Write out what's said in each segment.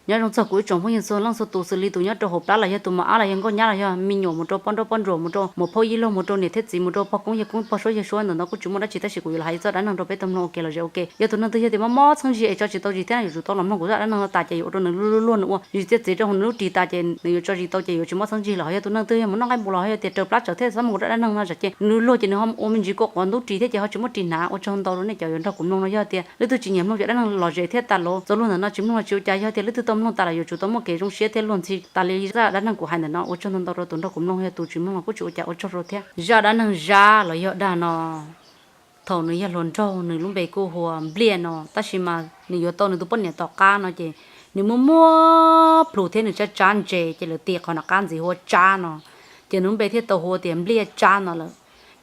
Nyob zoo txog kuv ib tsoom phooj ywg txhua leej txhua tus, xws li tus nyob rau hauv plab los yog tus mos ab los yog nkauj nyab los yog me nyuam, mus rau poj nrauj poj ntsuam, mus rau muam phauj yij laug, mus rau niam thiab txiv, mus rau pog koob yawg koob, pog suab yawg suab ntawm no kuj tsis muaj dab tsi, tab sis kuv yuav los hais ib zaj dab neeg rau peb tau mloog ua ke los zem ua ke. Yog tus neeg twg yog tias mob mob txheeb zig es tso tsis tau zis thiab yuav tsum tau los mloog kuv zaj dab neeg no tas ces yuav ua rau nws luag luag nws ua zis txiaj txiv rau hauv nws lub ris tas ces nws yuav tso zis tau ces yuav tsis mob txheeb zig lawm. Ho yog tus neeg twg yog mus noj nqaij npua los yog tias raws plab tsawv thiab txhob mloog kuv zaj dab neeg no tsam ces nws luag luag ces nws ho ua me ntsis kua quav ntub ris thiab ces ho tsis muaj ris hnav. Ua tsaug ntau rau nej cov yuav nrog kuv mloog no. Yog tias leej twg tsis nyiam mloog zaj dab neeg lom zem thiab tas los txaus luag ntawm no tsis mloog los tsis ua cas. Yog tias leej twg tau mloog tas los yuav tsum tau muaj kev zoo siab thiab luag ntxhi tas li zaj dab neeg kuv hais ntawm no. Ua tsaug ntau ntau rau tus nrog kuv mloog, yog tus tsis mloog los kuj tsis ua cas, ua tsaug rau thiab. Zaj dab neeg Zab los yog dag no, thaum nws yog hluas nraug nws lub npe kuj hu ua Npliaj no, tab sis mas nws yuav tau nws tus poj niam tom qab no ces nws muaj muaj plhus thiab nws tsab tsab ntse ces lawv tis qhov no qab ntxiv hu ua Tsab no, ces nws lub npe thiaj tau hu ua tias Npliaj Tsab no lawm.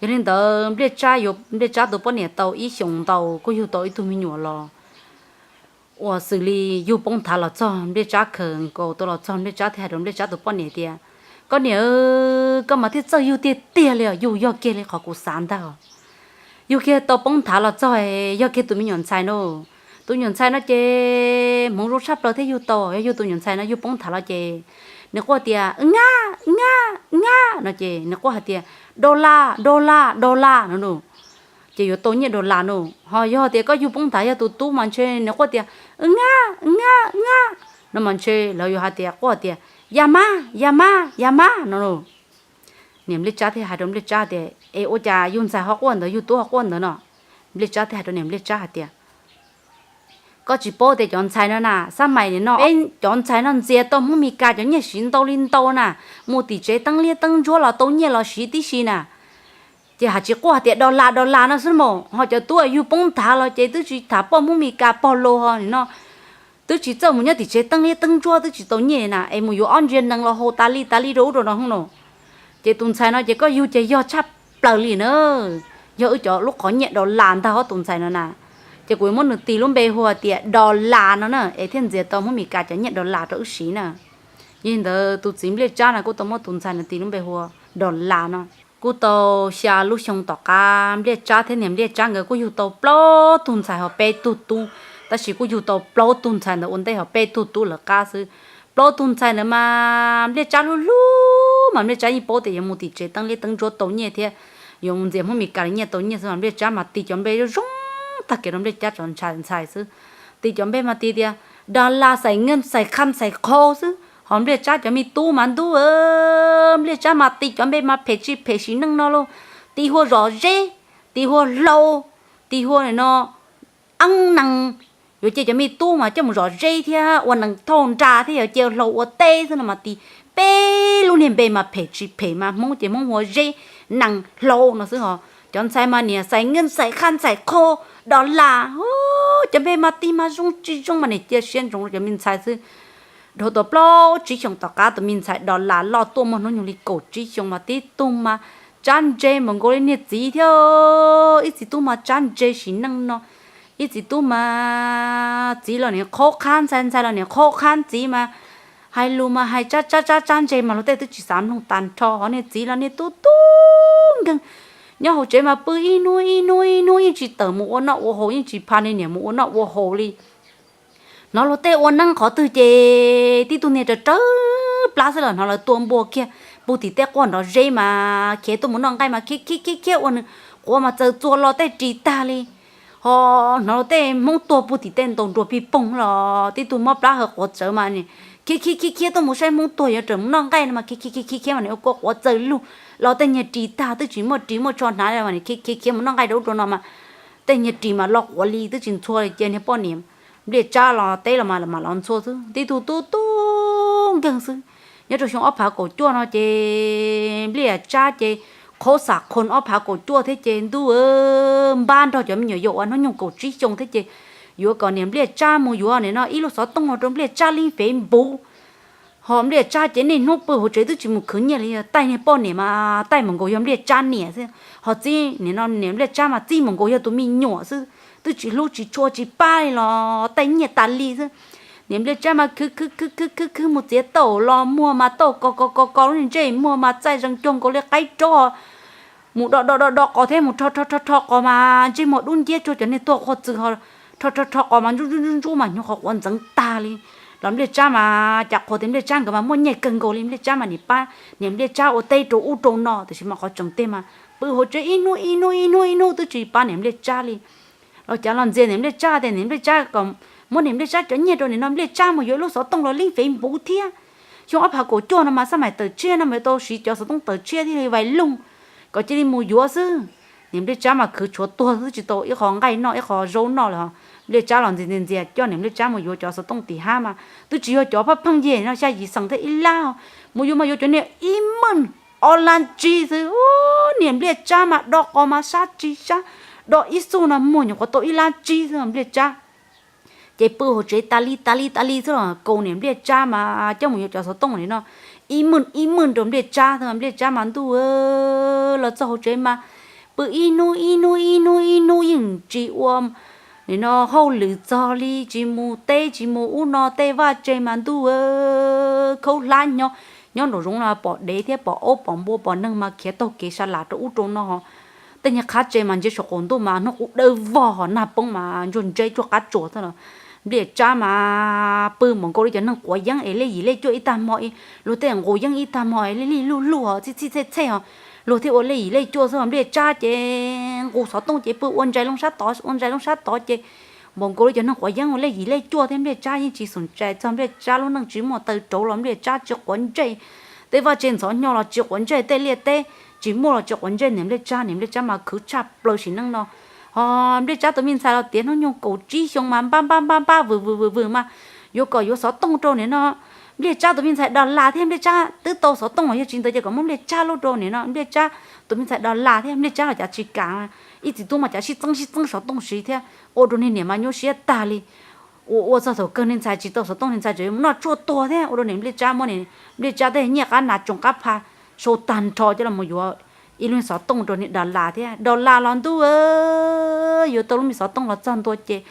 Yog li ntawd Npliaj Tsab yuav Npliaj Tsab tus poj niam tau ib xyoos ntau kuj yug tau ib tug me nyuam los uas xws li yug poob nthav los txog Npliaj Tsab khaws nkaus tuaj los txog Npliaj Tsab thiaj hais rau Npliaj Tsab tus poj niam tias, koj niam, koj mas thiaj txawj yug tiag tiag li os, yug yog kiag li qhov kuv xav ntag os. Yug kiag tau poob nthav los txog, yog kiag tus me nyuam ntxhais no. Tus me nyuam ntxhais no ces hmoov zoo tshaj plaws thiaj yug tau, yog yug tus me nyuam ntxhais no yug poob nthav los ces nws quaj tias, ngab, ngab, ngab no ces nws quaj hais tias, dollar, dollar, dollar no no, ces yuav tau nyiaj dollar no. Ho yog tias koj yug poob nthav yog tus tub mas ntshe nws quaj tias, ngab, ngab, ngab no mas ntshe lawv yuav hais tias quaj tias, ya mab, ya mab, ya mab no no. Niam Npliaj Tsab thiaj hais rau Npliaj Tsab tias, es ua cas yug ntxhais ho quaj ntawd yug tub ho quaj ntawd no? Npliaj Tsab thiaj hais rau niam Npliaj Tsab hais tias, koj tsis paub tias cov ntxhais no na, xab mais nim no peb cov ntxhais no ntxias tau Hmoob Mes Kas cov nyiaj siv ntau li ntau na, mus tim tsev teeb liab teeb ntsuab los tau nyiaj los siv tib si na. Ces hais tsis quaj hais tias dollar dollar no xwb mas, ho cov tub yug poob nthav los ces twb tsis tham poj Hmoob Mes Kas pog laus ho nim no twb tsis txawj mus nyob tim tsev teeb liab teeb ntsuab twb tsis tau nyiaj na, es mus yuav ob ntsia nees los haus tas li tas li rau ub rau no no. Ces tus ntxhais no ces koj yug ces yog tshaj plaws li na, yog wb cov lub qhov nyiaj dollar ntag hos tus ntxhais no na. Ces kuv yuav muab nws tis lub npe hu tias dollar no na, es thiaj ntxias tau Hmoob Mes Kas cov nyiaj dollar rau wb siv na. Yog li ntawd tus txiv Npliaj Tsab no kuj tau muab tus ntxhais no tis lub npe hu dollar no. Kuj tau xya lub xyoo tom qab Npliaj Tsab thiab niam Npliaj Tsab nkawd kuj yug tau plaub tug ntxhais ho peb tug tub, tab sis kuj yug tau plaub tug ntxhais ntawd ua ntej ho peb tug tub lawv qab xwb. Plaub tug ntxhais ntawd mas Npliaj Tsab hlub hlub mas Npliaj Tsab yeej paub tias yuav mus tim tsev teeb liab teeb ntsuab tau nyiaj thiab yuav mus ntxias Hmoob Mes Kas li nyiaj tau nyiaj xwb mas Npliaj Tsab mas tis cov npe zoo zoo tag kev rau Npliaj Tsab cov ntxhais xwb. Tis cov npe mas tis tias dollar, xais nkeej, xais khaj, xais qhau xwb. Ho Npliaj Tsab cov me tub mas ntuj, Npliaj Tsab mas tis cov npe mas phem tsis phem sim neej no lauj. Tis hu ua Zom Zeb, tis hu ua Hlau, tis hu ua no Eeb Nees. Yuav cia cov me tub mas coj mus zom zeb thiab ua nees thauj nra thiab yuav cia Hlau ua teb xwb no mas tis peb lub niag npe mas phem tsis phem mas Hmoob ces Hmoob hu ua Zeb, Nees, Hlau no xwb ho. Cov ntxhais mas niam xais nkeej, xais khaj, xais qhau, dollar, cov npe mas tis mas zoo tsis zoo mas niam cia siab ntsoov cov me ntxhais xwb. Dhau tau plaub tsib xyoos tom qab tus me ntxhais dollar loj tuaj muaj hnub nyoog li kaum tsib xyoo mas tib tug mas tsab ntse npaum nkaus li niag txiv thiab. Ib txiv tub mas tsab ntse sim neej no, ib txiv tub mas txiv los niam qhaub qhab, ntxhais ntxhais los niam qhaub qhab. Txiv mas hais lus mas hais tsab tsab tsab tsab ntse mas luag tej twb tsis xav mloog tag nrho. Ho niag txiv los niag tub tub nkeeg, nyob hauv tsev mas pw ib hnub ib hnub ib hnub yeej tsis tawm mus ua noj ua haus, yeej tsis pha niag niam mus ua noj ua haus li. Hnov luag tej ua neeb qhov twg ces tib tug niag rawv rawv plab xwb los hnov lawv tua npua kiag puag tim tej quaj nrov zeb mas khiav tuaj mus noj nqaij mas khiav khiav khiav khiav ua nws quav mas txawm txua lo tej ris tag li. Ho hnov luag tej Hmoob tuag puag tim tej ntaus nruas pig poog los tib tug mob plab hawv quav txawv mas khiav khiav khiav khiav tuaj mus saib Hmoob tuag yuav rawm mus noj nqaij no mas khiav khiav khiav khiav mas nim ua kua quav txawm lug los tej niag ris tag twb tsis muaj ris muaj tsho hnav li mas nim khiav khiav khiav mus noj nqaij rau ub rau no mas tej niag ris mas lo quav li twb tsis ntxhua li. Cia niag poj niam Npliaj Tsab los teb los mas mam los ntxhua xwb, tib tug tub tub nkeeg xwb. Nyob rau xyoo ob phav kaum cuaj no ces Npliaj Tsab ces qhaub xam qhos ob phav kaum cuaj thiab ces ntuj npab nrog cov me nyuam yaus uas hnub nyoog kaum tsib xyoo thiab ces yuav kom niam Npliaj Tsab mus yuav nim no ib lub xov tooj rau Npliaj Tsab lib Facebook. Ho Npliaj Tsab ces niaj hnub pw hauv tsev twb tsis mus khwv nyiaj li, taij niag poj niam mas taij mus nkaus yog Npliaj Tsab niam xwb, ho txib nim no niam Npliaj Tsab mas txib mus nkaus yog tus me nyuam xwb, twb tsis hlub tsis tshua tsis pab li los taij nyiaj tas li xwb. Niam Npliaj Tsab mas khwv khwv khwv khwv khwv khwv mus txiav tauj los muag mas tauj ko ko ko ko lub niag ntsej muag mas txaij zees cuag nkaus li qaib raub, mus do do do do qos thiab mus rho rho rho rho qos mas ntsej muag dub nciab cuag cov niag tuag qhuav txwm ho rho rho rho qos mas ntsuj ntsuj ntsuj ntsuj mas nyuag qhov quav ntxeev tag li. Los Npliaj Tsab mas cas qhuas tias Npliaj Tsab nkawd mas muaj nyiaj kawg nkaus li, Npliaj Tsab mas nim pab niam Npliaj Tsab ua teb rau ub rau no, tiam sis mas qhov tseem tiag mas pw hauv tsev ib hnub ib hnub ib hnub ib hnub twb tsis pab niam Npliaj Tsab li. Los cas los ntxias niam Npliaj Tsab tias niam Npliaj Tsab kom muab niam Npliaj Tsab cov nyiaj rau nim no Npliaj Tsab mus yuav lub xov tooj los leej Facebook thiab. Xyoo ob phav kaum cuaj no mas xab maim tawm tshiab no mas yuav tau siv cov xov tooj tawm tshiab thiaj li vais loog, kom cia li mus yuav xwb. Niam Npliaj Tsab mas khwv tshuav tuag twb tsis tau ib qho nqaij noj ib qho zaub noj lawm. Npliaj Tsab los ntxias ntxias ntxias coj niam Npliaj Tsab mus yuav cov xov tooj tim hab mas twb tsis yog cov phaj pheej yeg no xya yim xees thiab ib lab, mus yuav mas yuav cov niag ib meej ob lab tsib xwb. Niam Npliaj Tsab mas do qos mas sab tsis sab, do ib xuj no muag nyuam qhuav tau ib lab tsib xwb Npliaj Tsab. Ces pw hauv tsev tas li tas li tas li xwb los kaus niam Npliaj Tsab mas coj mus yuav cov xov tooj nim no ib meej ib meej rau Npliaj Tsab xwb. Npliaj Tsab mas ntuj los txog hauv tsev mas pw ib hnub ib hnub ib hnub ib hnub yeej tsis ua nim no hauj lwm txog li, tsis mus teb tsis mus ub no, tej vaj tse mas ntuj khaub hlab nyob, nyob nraum zoov no pom dev thiab pom aub pom npua pom neeg mas khiav taug kev sa lam rau ub rau no. Tej niag qhab tse mas ntsia saum qaum ntuj mas hnub qub dawb vog, nag poob mas ntsuag ntseb tsuag qab tsuas xwb los. Npliaj Tsab mas pw npaum nkaus li cov neeg quav yeeb es lej yim lej cuaj ib tag hmo, luag tej nqus yeeb ib tag hmo es lij lij luj luj ho txhij txhij txhej txhej ho, luag thiaj ua lej yim lej cuaj xwb. Npliaj Tsab ces nqus xov tooj ces pw ua ntsais loo sab tod ua ntsais loo sab tod ces npaum nkaus li cov neeg quav yeeb ua lej yim lej cuaj thiab Npliaj Tsab yeej tsis xom txais txog Npliaj Tsab lub neej, tsis muaj taw rauv los Npliaj Tsab tsis quav ntsej, tej vaj tse ntxhov hnyo los tsis quav ntsej, tej liaj teb tsis muaj los tsis quav ntsej niam Npliaj Tsab. Niam Npliaj Tsab mas khwv tshaj plaws sim neej no. Ho Npliaj Tsab tus me ntxhais los tiav hnub nyoog kaum tsib xyoo mas npab npab npab npab vwm vwm vwm vwm mas yuav kom yuav xov tooj rau nim no Npliaj Tsab tus me ntxhais Das Las thiab. Npliaj Tsab twb tau xov tooj los yog tsis ntawd ces kom muab Npliaj Tsab lub rau nim no Npliaj Tsab tus me ntxhais Das Las thiab. Npliaj Tsab los cas tsis kam, ib txiv tub mas cas sib txeeb sib txeeb xov tooj siv thiab, ua rau niag niam mas nyuaj siab tag li. Ua ua txog thaum kawg niag ntxhais tsis tau xov tooj, niag ntxhais tseem mus noj tshuaj tuag thiab, ua rau niam Npliaj Tsab muab niam Npliaj Tsab tej nyiaj qab nas tsoos qab pha sau tag nrho coj los mus yuav ib lub xov tooj rau niag Das Las thiab. Das Las los ntuj yuav tau lub me xov tooj los txog ntua ces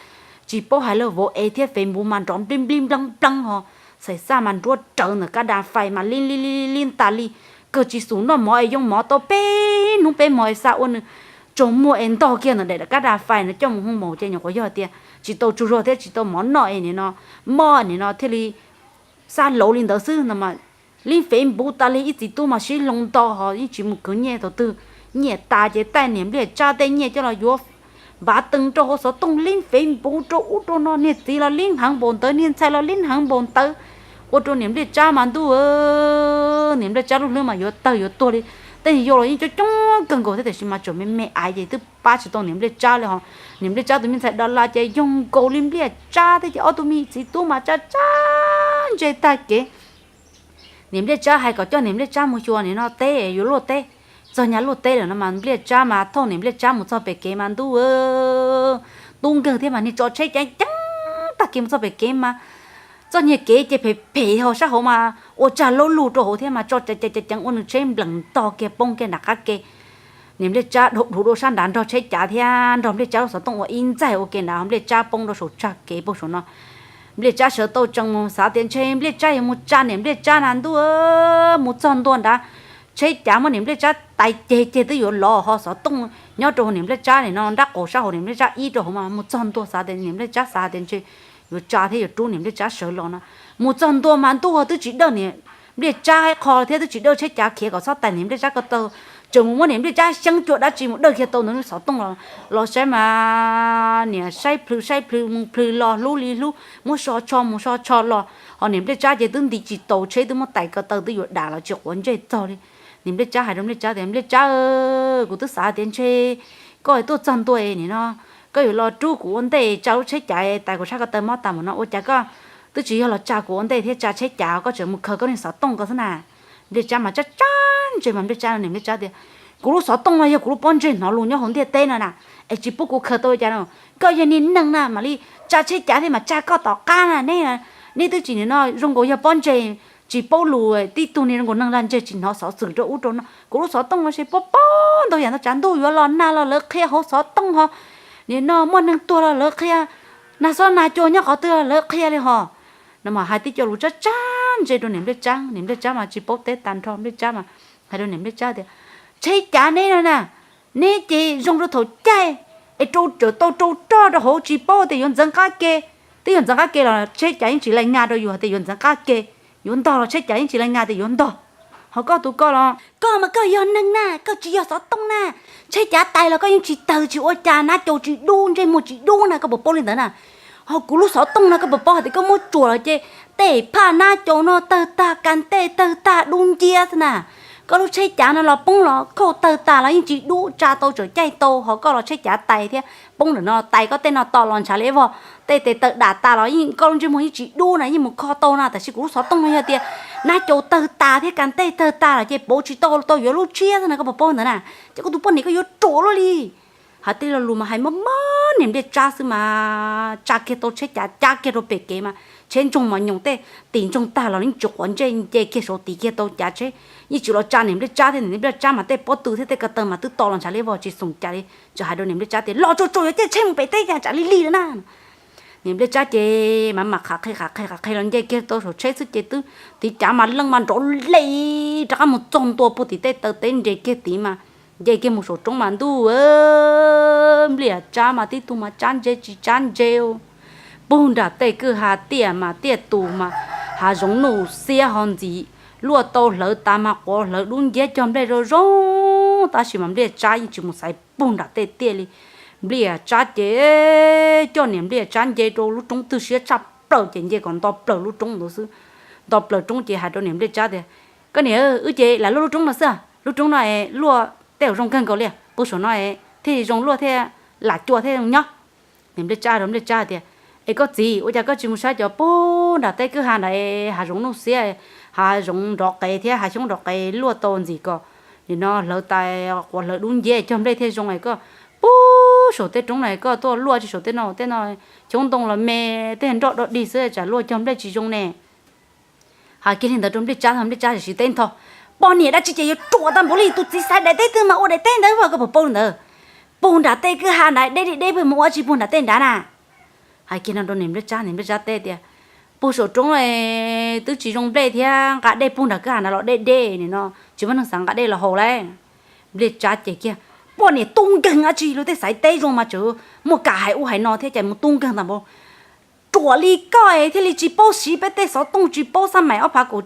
tsis paub hais lawm, vauv ev thiab Facebook mas nrov nplib nplib npleeb npleeb ho, xaim xaj mas nruab rawv ntawm kab das fais mas li li li li tas li, kawg tsis xum noj mov es yoo mov tau peb hnub peb hmo es xa ua nws tsaug muag es ntog kiag ntawm daim kab das fais no coj mus hoo maum ces nyuam qhuav yog tias tsis tau tsaug zog thiab tsis tau mov noj es nim no mob nim no thiaj li xab lauv li ntawd xwb no mas. Li Facebook tas li ib txiv tub mas sib hloov nto ho yeej tsis mus khwv nyiaj thaum twg, nyiaj tas ces taij niam Npliaj Tsab tej nyiaj coj los yuav npav tees rau hauv xov tooj li Facebook rau ub rau no, niag txiv los li heev npaum ntawd, niag ntxhais los li heev npaum ntawd, ua rau niam Npliaj Tsab mas ntuj niam Npliaj Tsab lub hlwb mas yuav tawg yuav tuag li. Tej niag yau los yeej coob coob kawg nkaus thiab tiam sis mas tseem me me aiv ces twb pab tsis tau niam Npliaj Tsab li ho. Niam Npliaj Tsab tus me ntxhais Das Las ces yoog nkaus li Npliaj Tsab thiab ces ob tug me txiv tub mas tsab tsab ntsej tag kev. Niam Npliaj Tsab hais kom coj niam Npliaj Tsab mus xyuas nim no teb yuav luaj teb. Txog nyag luaj teb lawm no mas Npliaj Tsab mas thauj niam Npliaj Tsab mus txog pem kev mas ntuj tub nkeeg thiab mas niag tso tsheb ceev ceev tag kev mus txog pem kev mas txoj niag kev ces phem phem ho sab hauv mas ua tsag laub lug rau hauv thiab mas tso ceev ceev ceev ua nws tsheb nplees ntog kiag poob kiag nram qab ke. Niam Npliaj Tsab dhau dhuv dua sab nrad nrog tsheb cav thiab nrog Npliaj Tsab lub xov tooj ua ib ntxaig ua ke nrad, Npliaj Tsab poob rau saum tsag kev poob saum no. Npliaj Tsab sawv tau tsees mus xav tias ntshe Npliaj Tsab yuav mus tsa niam Npliaj Tsab na ntuj, mus txog ntua nrad tsheb cav muab niam Npliaj Tsab tais ceg ceg twb yuav lov ho xov tooj nyob rau hauv niam Npliaj Tsab nim no nrab qaum sab hauv niam Npliaj Tsab ib rau hauv mas mus txog ntua xav tias niam Npliaj Tsab xav tias ntshe yuav tsa thiab yuav rub niam Npliaj Tsab sawv los no. Mus txog ntua mas ntuj ho twb tsis dawj niam Npliaj Tsab ib qho thiab twb tsis dawj tsheb cav khiav kom txhob tais niam Npliaj Tsab ko taw. Tseem mus muab niam Npliaj Tsab xyeeb cua dab tsi mus dawj kiag tau ntawd lub xov tooj los saib mas niam saib plhws saib plhws mus plhws los hlub li hlub, muab so tsho mus so tsho los. Ho niam Npliaj Tsab ces twb nti tsis taus tsheb twb muab tais ko taw twb yuav dam los tsis quav ntsej txog li. Niam Npliaj Tsab hais rau Npliaj Tsab tias Npliaj Tsab, kuv twb xav tias ntshe koj tuaj txog ntua nim no koj yuav los rub kuv ua ntej tsa lub tsheb cav tais kuv sab ko taw mob tas mus no ua cas koj twb tsis yog los tsa kuv ua ntej thiab tsa tsheb cav koj tseem mus khaws koj niag xov tooj ko xwb na. Npliaj Tsab mas tsab tsab ntsej mas Npliaj Tsab, niam Npliaj Tsab tias kuv lub xov tooj no yog kuv lub pob ntseg hnov lus nyob hauv ntiaj teb no na, es tsis pub kuv khaws tau cas no. Koj yog niag neeg na mam li tsa tsheb cav thiab mas tsa koj tom qab na, neb neb twb tsis nim no zoo nkaus yog pob ntseg tsis paub lus tib tug, niag zoo nkaus neeg lag ntseg tsis hnov xov xwm rau ub rau no. Kuv lub xov tooj no ces paub paub ntau yam ntau tsav, ntuj yuav los nag los lawv qhia hauv xov tooj ho, nim no muaj neeg tuag los lawv qhia, nag xob nag cua nyob qhov twg los lawv qhia li ho. No mas hais tib co lus tsab tsab ntsej rau niam Npliaj Tsab, niam Npliaj Tsab mas tsis paub teb tag nrho. Npliaj Tsab mas hais rau niam Npliaj Tsab tias tsheb cav neb no na, neb ces zoo rau thaum caij es rau tawm tau rau roj rau hauv tsis paub tias yuav ntxeev qab ke. Twb yog ntxeev qab ke los tsheb cav yeej tsis laij ngas rau yus hais tias yuav ntxeev qab ke, yuav ntog los tsheb cav yeej tsis laij ngas tias yuav ntog. Ho koj tus koj los, koj mas koj yog neeg na, koj tsis yog xov tooj na. Tsheb cav tais los koj yeej tsis tawg tsis ua cas, nab caus tsis dub, ntsej muag tsis dub na, koj puas paub li ntawd na? Ho kuv lub xov tooj no koj puas paub hais tias koj muab tsuam los ces tej phaj nab caus no tawg tag, kas ntej tawg tag, dub nciab xwb na. Koj lub tsheb cav no los poob los khauj tawg tas los yeej tsis dub, tsa tau tseem caij tau, ho koj los tsheb cav tais thiab, poob ntawm no tais koj tej no to los ntshav li vog, tej tes taw dam tas los yeej koj lub ntsej muag yeej tsis dub na, yeej mus kho tau na. Tab sis kuv lub xov tooj no yog tias nab caus tawg tas thiab kas ntej tawg tas los ces pauv tsis tau, tau yuav lub tshiab xwb na, koj puas paub ntawd na? Ces koj tus poj niam koj yuav ruam luaj li. Hais tej lo lus mas hais mob mob niam Npliaj Tsab xwb mas tsa kiag tau tsheb cav cab kiag rau pem kev mas tsheb ntsoog mas nyoos tej, tis ntsoog tag los yeej tsis quav ntsej, nce kiag saud tis kiag tau cav tsheb, yeej tsis los tsa niam Npliaj Tsab thiab. Niam Npliaj Tsab mas tej pob tw thiab tej ko taw mas twb to los ntshav li vog, tsis xoom cas li. Txawm hais rau niam Npliaj Tsab tias los tsuag tsuag yuav caij tsheb mus pem teb, cas tsam li li lawm na. Niam Npliaj Tsab ces mas mam qhav qhi qhav qhi qhav qhi los nce kiag tau saum tsheb xwb ces twb tiv cav mas leej mas nrov li rov qab mus txog ntua puag tim tej taw teb, nres kiag tid mas nce kiag mus saum roob mas ntuj, Npliaj Tsab mas tib tug mas tsab ntse tsis tsab ntse, puag nram tej kwj ha tiaj mas tiaj tus mas hav zoov nuj xiab ho ntxim, luaj tau hlawv tas mas quav hlawv dub nciab cog nplej zoo zoo, tab sis mas Npliaj Tsab yeej tsis mus xaiv puag nram tej tiaj li. Npliaj Tsab ces coj niam Npliaj Tsab nce rau lub roob twg siab tshaj plaws ces nce kom nto plaws lub roob ntawd xwb. Nto plaws roob ces hais rau niam Npliaj Tsab tias, koj niam, wb ces lam luaj lub roob no xwb, lub roob no es luaj tej zaum zoo kawg nkaus li, puag saum no es thiaj zoo luaj thiaj lam cua thiaj zoo nyob. Niam Npliaj Tsab rau Npliaj Tsab tias, es koj txiv, ua cas koj tsis mus saib cov puag nram tej kwj ha ntawd, hav zoov nuj xiab, hav zoov nrov qees thiab hav xyoob nrov qees luaj tau ntxim kom nim no hlawv tas quav hlawv dub nciab cog nplej thiaj zoo es koj puag saum tej roob na koj tuaj luaj tsis saum tej no, tej no xyoob ntoo los me tej nroj dog dig xwb tsam luaj cog nplej tsis zoo ne. Hais kiag li ntawd rau Npliaj Tsab, Npliaj Tsab siv teb ntho, poj niam dab tsi ces yuav ruam tag npaum li, tus txiv xaiv daim teb twg mas ua daim teb ntawd, koj puas paub li ntawd? Puag nram tej kwj ha ntawd deb li deb, puag mus ua tsis puag nram tej nrad na. Hais kiag no rau niam Npliaj Tsab, niam Npliaj Tsab teb tias, puag saum roob twb tsis zoo nplej thiab nqa dej puag nram kwj ha ntawd los deb deb nim no tsis muaj neeg xav nqa dej los haus lauj. Npliaj Tsab ces kiag, poj niam tub nkeeg dab tsi, luag tej xaiv teb zoo mas tseem muaj kam hais ub hais no thiab, cas mus tub nkeeg tag npaum. Ruam li koj thiaj li tsis paub siv peb tej xov tooj, tsis paub xab mais ob phav kaum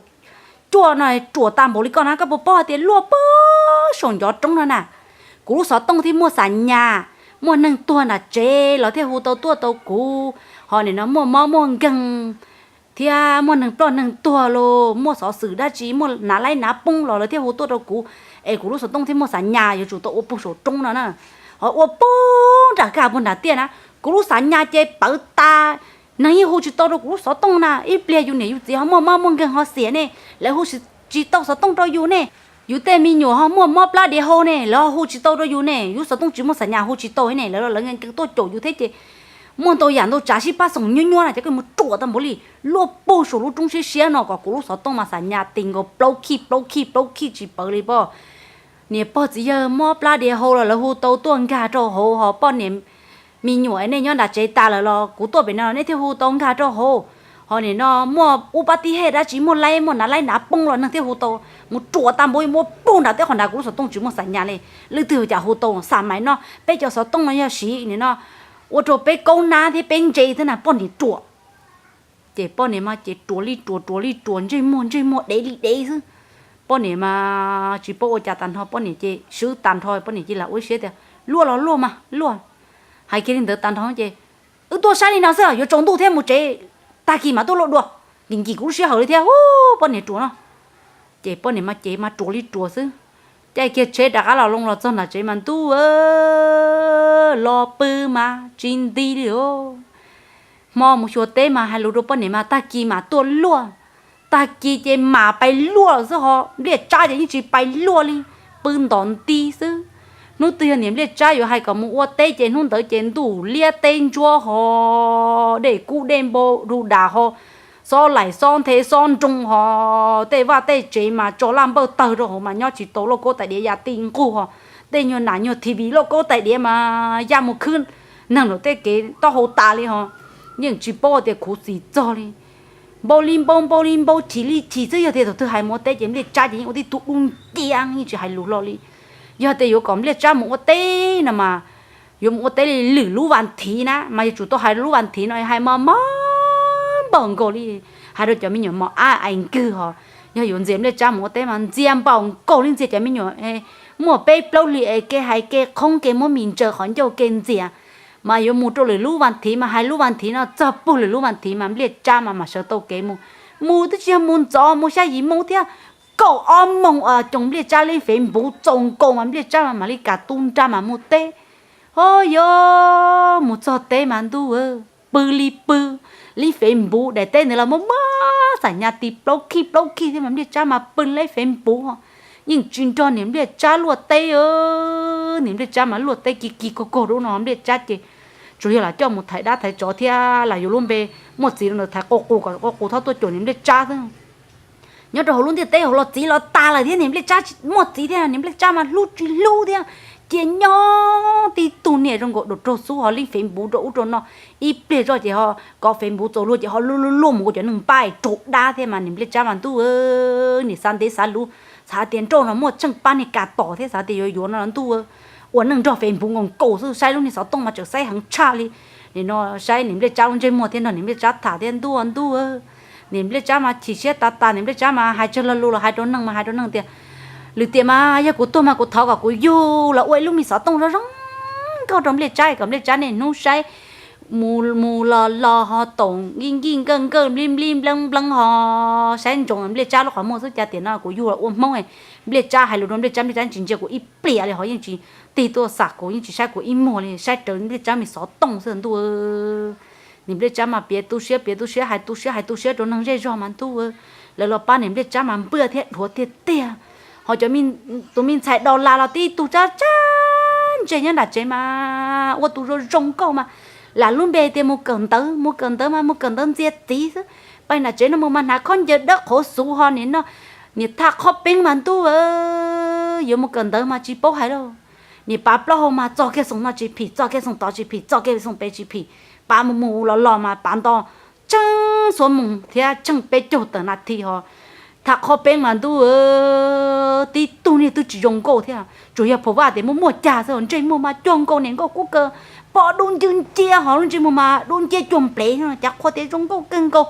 cuaj no, ruam tag npaum li koj na, koj puas paub hais tias luaj puag saum ncov roob no na, kuv lub xov tooj thiaj muaj xam nyas, muaj neeg tuag nram tsev los thiaj hu tau tuaj tau kuv, ho nim no muaj mob muaj nkeeg thiab muaj neeg ploj neeg tuag los muaj xov xwm dab tsi, muaj nav laib nav poob los lawv thiaj hu tuaj rau kuv, es kuv lub xov tooj thiaj muaj xam nyas yuav tsum tau ua puag saum roob no na. Ho ua puag nram kwj ha puag nram tiaj na, kuv lub xam nyas ces pawv tas, neeg yeej hu tsis tau rau kuv lub xov tooj na. Ib pliag yus niam yus txiv ho muaj mob muaj nkeeg ho xiam ne, lawv hu tsis tau xov tooj rau yus ne. Yus tej me nyuam ho muaj mob plab diav hau ne, lawv ho hu tsis tau rau yus ne, yus xov tooj tsis muaj xam nyas hu tsis tau ne, lawv lawv nkees tuaj caum yus thiab ces muaj ntau yam ntau tsav sib pab xoom nyuab nyuab na, ces koj mus ruam tag npaum li, luaj puag saum lub roob siab siab no kom kuv lub xov tooj mas xam nyas tis nkaus plaub khij plaub khij plaub khij tsis pawv li poj. Niam pog txiv yawg mob plab diav hau los lawv hu tau tuaj nkag rau hauv, ho poj niam me nyuam nej nyob nram tsev tas lawm los kuv tuaj pem no los nej thiaj hu tau nkag rau hauv. Ho nim no muaj ub pab tib hej dab tsi, muaj laib muaj nav laib nav poob los neeg thiaj hu tau. Mus ruam tag npaum li, muaj puag nram tej qhov nrad, kuv lub xov tooj tsis muaj xam nyas li, leej twg cas hu tau xam mais no, peb cov xov tooj no yog siv nim no ua rau peb kaub nab thiab peb ntse thiab na, poj niam ruam. Ces poj niam mas ces ruam li ruam, ruam li ruam, ntsej muag ntsej muag dev li dev xwb. Poj niam mas tsis paub ua cas tag nrho, poj niam ces swb tag nrho, poj niam cia li lam ua ib siab tias luaj los luaj mas luaj. Hais kiag li ntawd tag nrho ces wb tuaj saib li no xwb, yuav tsaus ntuj thiab, mus tsev, tag kis mam tuaj luaj dua, nkim nkim kuv lub sij hawm li thiab hu, poj niam ruam no. Ces poj niam mas ces mas ruam li ruam xwb. Caij kiag tsheb rov qab los loo los txog nram tsev mas ntuj, los pw mas tsis nti li os. Hmo mus xyuas teb mas hais lus rau poj niam mas tag kis mam tuaj luaj. Tag kis ces mam pais luaj xwb, ho Npliaj Tsab ces yeej tsis pais luaj li, pw ntom nti xwb. Hnub twg yog niam Npliaj Tsab yuav hais kom mus ua teb ces hnub ntawd ces ntuj liab teb ntsuab ho, dej kub dej npau du das ho, xob laim xob nthe xob nroo ho, tej vaj tej tsev mas tso laj npawj tawg rau hauv mas nyob tsis tau, lauj kaub tais diav ya ti nqug ho, tej nyuag nas nyuag T V lauj kaub tais diav mas ya mus khwb neeg nram tej kev taub hau tas li ho, yeej tsis paub tias khuv xim txog li. Npau li npau, npau li npau, chim li chim xwb. Yog tias thaum twg hais mus ua teb ces Npliaj Tsab ces yeej ua tib tug dub nciab yeej tsis hais lus hlo li. Yog tias yuav kom Npliaj Tsab mus ua teb no mas yuav mus ua teb li lwm lub vas thiv na mas yuav tsum tau hais lub vas thiv no hais mos mos npaum nkaus li. Hais rau cov me nyuam mos ab es nkwg ho, yog yuav ntxias Npliaj Tsab mus ua teb mas ntxias npaum nkaus li ntxias cov me nyuam muaj peb plaub hlis es kev hais kev qhoob kev muab mis ntsaws qhov ncauj kev ntxias. Mas yuav mus rau lwm lub vas thiv mas hais lub vas thiv no txog puag lwm lub vas thiv mas Npliaj Tsab mas mam sawv tau kev mus. Mus twb tsis yog mus ntxov, mus xya yim moo thiab, kaum ob moo coos Npliaj Tsab li fev npuv txaus nkaus mas Npliaj Tsab mas mam li kam tu nra mas mus teb. Ho yog mus txog teb mas ntuj, pw li pw, li fev npuv daim teb ntawd los muaj muaj xam nyas tis plaub khij plaub khij thiab mas Npliaj Tsab mas pw li fev npuv, yeej tsis nrog niam Npliaj Tsab luaj teb. Niam Npliaj Tsab mas luaj teb kiv kiv kog kog rau no Npliaj Tsab ces tsuas yog lam coj mus thaiv dab thaiv tsov thiab lam yuav lub npe muaj txiv rau ntawd thaiv qau qus kom qau qus txhob tuaj cuam niam Npliaj Tsab xwb. Nyob rau hauv lub ntiaj teb hauv los txiv los tas lawm thiab niam Npliaj Tsab muaj txiv thiab niam Npliaj Tsab mas hlub tsis hlub thiab. Cia nyob tib tug niam zoo nkaus dua raug xub ho li fev npuv rau ub rau no. Ib pliag zoj ces ho kov fev npuv txaus luag ces ho luaj luaj luaj mus ua cov neeg npab raug dab thiab mas niam Npliaj Tsab mas ntuj, niam xav ntev xav luv, xav tias nrauj no muaj tsheej pab niag kas tom thiab xav tias yuav yuav no ntuj, ua neej nrog fev npuv nkaus nkaus xwb, saib lub niag xov tooj mas tseem saib heev tshaj li. Nim no saib niam Npliaj Tsab lub ntsej muag thiab nrog niam Npliaj Tsab tham thiab ntuj ntuj, niam Npliaj Tsab mas chim siab tas tas, niam Npliaj Tsab mas hais tsawg lo lus los hais rau neeg mas hais rau neeg tias lwm tiam mas yog kuv tuag mas kuv thov kom kuv yug los ua ib lub me xov tooj zoo zoo nkauj rau Npliaj Tsab kom Npliaj Tsab niaj hnub saib mus mus los los ho toom nkij nkij nkawj nkawj nplib nplib npleeb npleeb ho saib ntsoov Npliaj Tsab lub qhov muag xwb. Cas tiam no kuv yug los ua Hmoob, Npliaj Tsab hais lus rau Npliaj Tsab, Npliaj Tsab tsis ntsia kuv ib pliag li ho yeej tsis tig tuaj xam kuv, yeej tsis saib kuv ib muag li, saib raws Npliaj Tsab me xov tooj xwb ntuj. Niam Npliaj Tsab mas piav tu siab piav tu siab hais tu siab hais tu siab rau neeg zej zog mas ntuj, lawv los pab niam Npliaj Tsab mas npwj thiab dhuav tiag tiag. Ho cov tus me ntxhais dos las los tib tug tsab tsab ntse nyob nram tsev mas ua tus zoo zoo nkauj mas lam lub npe tias mus kawm ntawv, mus kawm ntawv mas mus kawm ntawv ntxias txiv xwb. Pab nram tsev no mus mas hnav khob ncaws dawb qhuav xuv ho nim no niam thaj qhob peeb mas ntuj, yuav mus kawm ntawv mas tsis paub hais lauj. Niam pav plaub hau mas txog kiag xoom no tsis phim, txog kiag xoom tod tsis phim, txog kiag xoom pem tsis phim. Pav mus mus los los mas pav nto tsheej xuab moos thiab tsheej peb caug tawm nas thi ho thaj qhob peeb mas ntuj, tib tug niag twb tsis zoo nkauj thiab, tsuas yog Pham Vaj tias muaj muaj cag xwb, ntsej muag mas cuag nkaus niam nkauj kub kaw, pob dub ncwb nciab ho lub ntsej muag mas dub nciab cuag nplev, cas qhua tias zoo nkauj kawg nkaus.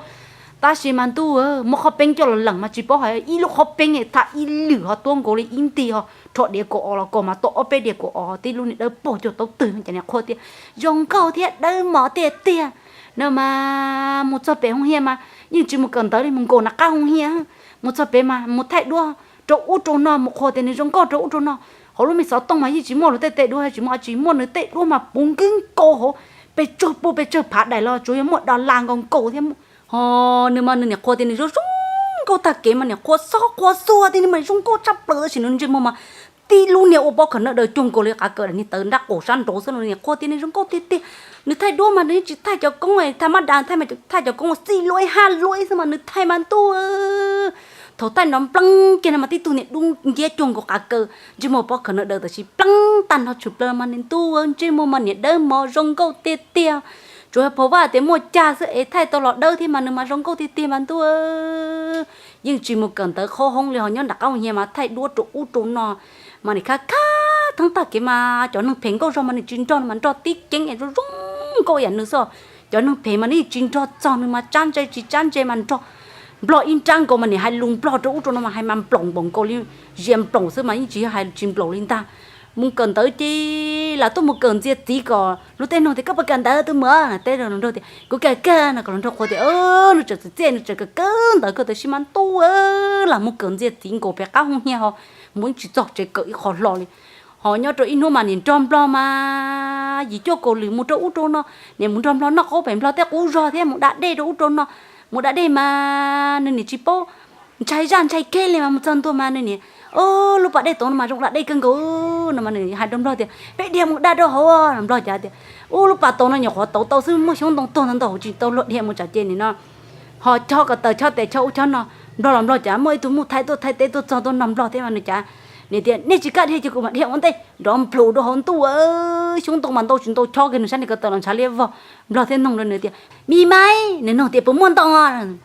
Tab sis mas ntuj, muab qhob peeb coj los lees mas tsis paub hais ib lub qhob peeb thaj ib lwm ho tuab nkaus li ib nti ho rho diav kaum os los kaus mas tau ob peb diav kaum os, tib lub niag dawb paug cuag taub twg no ces niam qhua tias zoo nkauj thiab dawb mos tiag tiag. No mas mus txog pem hoo hias mas yeej tsis mus kawm ntawv li, mus nkaum nram qab hoo hias, mus txog pem mas mus thaij duab rau ub rau no, mus qhuas tias nws zoo nkauj rau ub rau no. Hauv lub me xov tooj mas yeej tsis muaj luag tej tej duab, tsis muaj, tsis muaj nws tej duab mas puv nkeeb nkaus hauv, pes tsawg puag pes tsawg phav daim los tsuas yog muaj dos las nkaus nkaus thiab. Ho nws mas nws niam qhuas tias nws zoo zoo nkauj tag kev mas niam qhuas xob qhuas xuas tias nws mas zoo nkauj tshaj plaws, tab sis nws ntsej muag mas tib lub niag ua pob khaws nawj daws cuag nkaus li qav kaws daim niag tawv nrab qaum sab nraud xwb los niam qhuas tias nws zoo nkauj tiag tiag. Nws thaij duab mas nws yeej tsis thaij cov koob thaj mab das, thaij mas thaij cov koob xij luaj haj luaj xwb mas nws thaij mas ntuj, thaum thaij nrov npleeb kiag no mas tib tug niag dub nciab cuag nkaus qav kaws, ntsej muag pob khaws nawj daws tab sis pleeb tag nrho tshwm plaws mas nws ntuj, ntsej muag mas niam dawb mos zoo nkauj tiag tiag. Tsuas yog Pham Vaj tias muaj cag xwb es thaij tau los dawb thiab mas nws mas zoo nkauj tiag tiag mas ntuj. Yeej tsis mus kawm ntawv qhob hoob li ho nyob nram qab hoo hias mas thaij duab rau ub rau no, mas nim khab khab theeb tag kev mas cov neeg phem nkauj zog mas nws tsis nrog, nws mas nrog tib ceeb zoo zoo nkauj yam nws xwb. Cov neeg phem mas nws yeej tsis nrog txog, nws mas tsab ntse tsis tsab ntse mas nrog nplog ib nrab nkaus mas nim hais lus nplog rau ub rau no mas hais mas nplaum npaum nkaus li zias nplaum xwb mas yeej tsis yog hais tsis nplaum li ntag. Mus kawm ntawv ces lam tuaj mus kawm ntxias txiv kom luag tej nug tias koj puas kawm ntawv tus muam, teb rau hluas nraug tias kuv kawm kawg no kom hluas nraug qhuas tias nws tseem txiaj txiaj nws tseem kawm kawg ntawv kawg tab sis mas ntuj, lam mus kawm ntxias txiv nkaus pem qab hoo hias ho mus yeej tsis txog tsev kawm ib qho hlo li. Ho nyob rau ib hnub mas niam nrog nplog mas yim cuaj kaum lwm mus rau ub rau no, niam mus nrog nplog noj qaub pem nplog tej qub zog thiab mus da dej rau ub rau no. Mus da dej mas nws niam tsis paub ntshai zaj ntshai keg li mas mus txog ntua mas nws niam, o, lub pas dej tod no mas zoo da dej kawg nkaus no mas nws hais rau nplog tias peb dhia mus da rau hauv no. Nplog cas tias u, lub pas tod no nyuam qhuav tauv tau xwb, muaj xyoob ntoo tuag ntau ntau hauv tsis tau luag dhia mus tsam ces nim no ho chob ko taw chob tes chob ub chob no. Nplog los nplog cas muaj ib tug muj thaij tuaj thaij teb tuaj txog tuaj nrog nplog thiab mas nws cas, nws tias nej tsis kam dhia ces kuv mam dhia ua ntej. Nrov nplhus rau hauv ntuj, xyoob ntoo mas ntau tsis ntau chob kiag nws sab niag ko taw los ntshav liab vog. Nplog thiaj nug rau nws tias mi Maiv, nws nug tias puas muaj ntoo?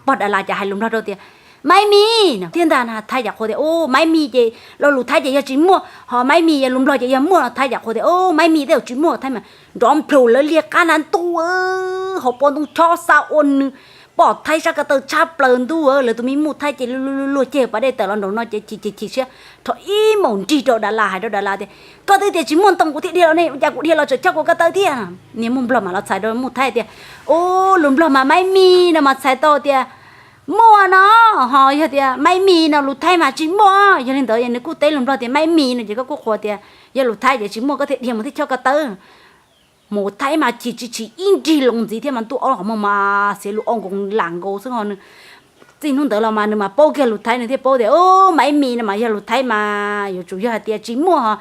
Pog Dav Las cas hais lus nplog rau tias Maiv Mis no thiab ntag na. Thaij cov qhua tias u, Maiv Mis ces lo lus Thaib ces yog tsis muaj, ho Maiv Mis yog lus nplog ces yog muaj no. Thaij cov qhua tias u, Maiv Mis tej zaum tsis muaj. Thaij mas nrov nplhus lawv liag qab na ntuj, hauv paus ntoo chob xa ua nws pom Thaib sab ko taw tshaj plaws ntuj, lawv tus me muj Thaib ces luag luag luag ceg pas dej tawm los nraum no ces chim chim chim siab rho ib maum nrig rau Das Las hais rau Das Las tias, koj twb tias tsis muaj ntoo kuv thiaj dhia los ne, ua cas kuv dhia los tseem choj kuv ko taw thiab. Niag muj Nplog mas los txhais rau muj Thaib tias, u, lus Nplog mas maiv mis no mas txhais tau tias muaj no, ho yog tias maiv mis no lus Thaib mas tsis muaj. Yog li ntawd nws kuj teb lus Nplog tias maiv mis no ces koj kuj qhuas tias yog lus Thaib ces tsis muaj koj thiaj dhia mus thiaj choj ko taw. Mus Thaib mas chim tsis chim ib nrig loo ntxiv thiab mas ntuj ob qhov muag mas xiav lus o nkoos lam nkaus xwb ho nws. Txij hnub ntawd los mas nws mas paub kiag lus Thaib, nws thiaj paub tias maiv mis no mas yog lus Thaib mas yuav tsum yog hais tias tsis muaj,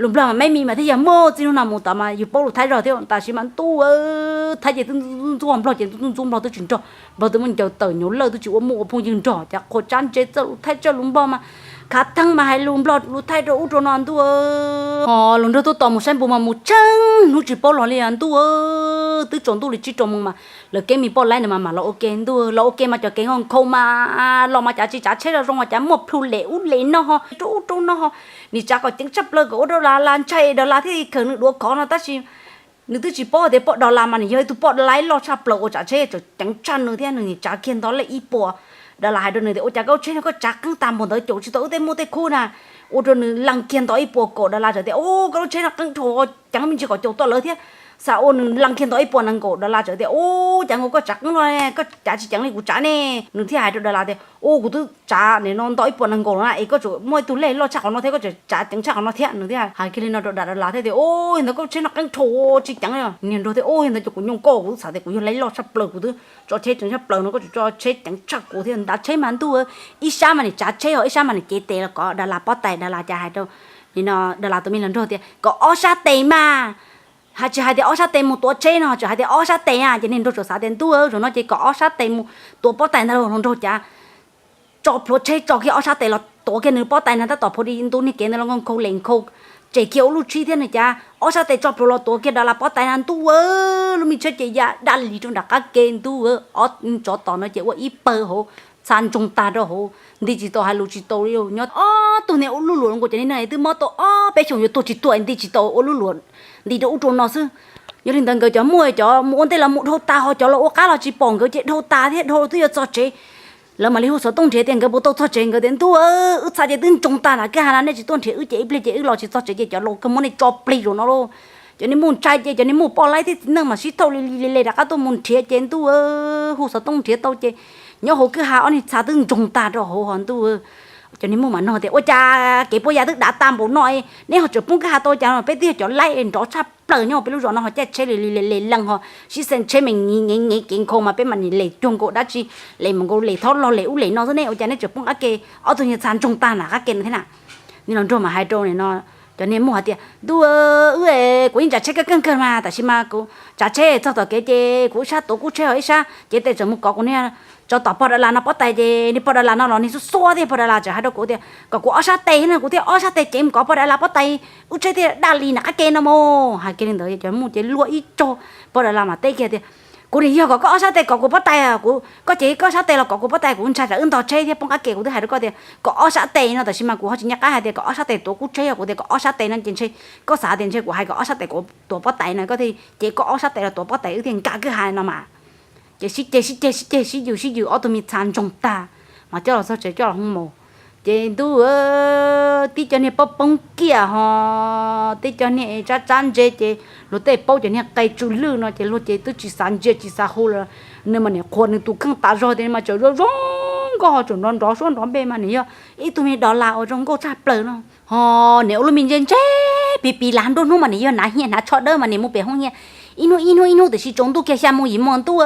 lus Nplog mas maiv mis mas thiaj yog muaj. Txij hnub no mus tom mas yus paub lus Thaib zog thiab, tam sim mas ntuj Thaib ces twb ntxub Nplog ces twb ntxub Nplog twb tsis nrog, Nplog twb muaj ncaws tawm nyuv lawj twb tsis ua muaj ua phooj ywg nrog, cas qhuas tsab ntse txawj lus Thaib txawj lus Nplog mas khav theeb mas hais lus Nplog lus Thaib rau ub rau no ntuj. Ho lus nrog tuaj tos mus saib npus mas mus tsheej hnub tsis paub los li ntuj. Twb tsaus ntuj li tsib rau moos mas lawv keeb me poj laib no mas mam los ua ke ntuj, los ua ke mas cov kev nkhaus nkhaus mas los mas cav tsis tsav tsheb zoo zoo, cas muaj plhu lem ub lem no ho rau ub rau no ho. Nim tsav kom ceev tshaj plaws kom ua rau Das Las ntshai, Das Las thiaj khawm nws duav khov no tab sis nws twb tsis paub tias poj Das Las mas nws yog ib tug poj laib loj tshaj plaws ua tsav tsheb tseem ceev tshaj nws thiab, nws nim tsav kiag ntau lej ib puas. Das Las hais rau nws tias, ua cas koj lub tsheb no koj tsav qeeb tag npaum ntawd, caum tsis tau wb tej muaj tej khub na. Ua rau nws lees kiag ntau ib puas kaum. Das Las txawm tias, u, koj lub tsheb no qeeb dhau, ceev me ntsis kom caum tau lawv thiab. Xav ua nws lees kiag ntau ib puas nees nkaum. Das Las txawm tias, u, cas nkaus koj tsav qeeb no, koj cav tsis ceev li kuv tsav ne. Nws thiaj hais rau Das Las tias, u, kuv twb tsav nim no ntau ib puas nees nkaum na es koj tseem muaj ib tug lej loj tshaj qhov no thiab, koj tseem tsav ceev tshaj qhov no thiab. Nws thiaj hais kiag li no rau Das Las thiab tias, u, ntawd koj lub tsheb no qeeb dhau tsis ceev li. Niag nraug thiaj, u, ntawd ces kuv nyoo koj, kuv twb xav tias kuv yog laib loj tshaj plaws, kuv twb tso tsheb ceev tshaj plaws no, koj tseem tso tsheb ceev tshaj kuv thiab. Ntav tsheb mas ntuj, ib sab mas nim tsav tsheb ho ib sab mas nim cev tes los kov Das Las pob tais. Das Las cas hais rau nim no Das Las tus me hluas nraug tias kom ob sab tes mas, hais tsis hais tias ob sab tes mus tuav tsheb no, tseem hais tias ob sab tes na. Ces niag nraug txawm xav tias ntuj, zaum no ces kom ob sab tes mus tuav pob tais ntag lauj. Hluas nraug cas tso plhuav tsheb tso kiag ob sab tes los tuav kiag nws pob tais no tab tom plhuav di ntu niag kev ntawd los nkhaus lem nkhaus tsem kiag ua luj tshib thiab nws cas ob sab tes tso plhuav los tuav kiag Das Las pob tais na ntuj. Lub me tsheb ces ya daj lis rau nram qab ke ntuj. Ob tsov tom no ces ua ib pawg hauv, txha ntsoog tag rau hauv, nti tsis tau hais lus tsis tau li. Nyob ob tug niag ua luj luam nkaus cov niag neeg twb mob tau ob peb xyoos yuav tuag tsis tuag nti tsis tau ua luj luam nti rau ub rau no xwb. Yog li ntawd nkawd cov muaj cov mus ua ntej los mus dhau tas ho cov los ua qab los tsis pom nkawd ces dhau tas thiab dhau twb yuav txog tsev. Lawv mam li hu xov tooj nrhiav tias nkawd puas tau txog tsev, nkawd tias ntuj, wb txha ces twb ntsoog tag nram kwj ha no, nej tsis tuaj nrhiav wb ces ib pliag ces wb los tsis txog tsev ces cov laus kawg muab nej tso plig zaum no lauj. Cov niag muj ntshai ces cov niag muj poj laib thiab txiv neej mas sib thauj li li li rov qab tuaj mus nrhiav ces ntuj, hu xov tooj nrhiav tau ces nyob hauv kwj ha ob niag txha twb ntsoog tag rau hauv ho ntuj. Cov niag muj mam nug tias ua cas kev puas yas twb dav tag npaum no, neb ho tseem poob kwj ha tau cas, peb twb yog cov laib nrov tshaj plaws nyob peb lub zos no ho caij tsheb li li le le lees ho sib xeem tsheb me nyiv nyiv nyiv kev nkhaus mas peb mam nim les cuag nkaus dab tsi, les mus nkaus les thob log les ub les no xwb ne, ua cas neb tseem poob qab ke, ob tug niag txha ntsoog tag nram qab ke no thiab na. Niag hluas nraug mas hais rau nim no cov niag muj hais tias ntuj, wb kuv yeej tsav tsheb kawg kawg kawg mas tab sis mas kuv tsav tsheb txog tom kev ces kuv ib sab tuav kub tsheb ho ib sab cev tes tseem mus kov kuv niag tsov tom pog Das Las no pob tais ces niag pog Das Las no los niag xuab xuab thiab pog Das Las tseem hais rau kuv tias kom kuv ob sab tes no, kuv thiaj ob sab tes cev mus kov pog Das Las pob tais, wb tsheb thiaj daj li nram qab ke no mus. Hais kiag li ntawd cov muj ces luag ib tsaug, pog Das Las mas teb kiag tias kuv nim yog kom koj ob sab tes kov kuv pob tais, kuv koj ces koj ob sab tes los kov kuv pob tais, kuv ntshai tsam wb ntog tsheb thiab poob qab ke, kuv twb hais rau koj tias kom ob sab tes no tab sis mas kuv ho tsis nco qab hais tias kom ob sab tes tuav kub tsheb, kuv tias kom ob sab tes no ces ntshe koj xav tias ntshe kuv hais kom ob sab tes kuv tuav pob tais no koj thiaj ces koj ob sab tes los tuav pob tais wb thiaj nkag kwj ha no mas. Ces sib ceg sib ceg sib ceg sib yws sib yws ob tug me txha ntsoog tag mas coj los txog tsev coj los hu maus. Ces ntuj, tib cov niag paub poob kiag ho tib cov niag tsab tsab ntse ces luag tej paub cov niag qe tsw lwj no ces luag ces twb tsis xav ntsia tsis xav hu lawm. Nws mas nim qhuas nws tus kheej tas zog tias mas tseem zoo zoo nkauj ho tseem nrov nrov suab nrov npe mas nim yog ib tug me Das Las uas zoo nkauj tshaj plaws no ho nim ua lub me ntse ntse pis pis las nruab hnub mas nim yog hnav hiav hnav tsho dawb mas nim mus pem hoob hiav ib hnub ib hnub ib hnub tiam sis tsaus ntuj kiag xya moo yim moo ntuj.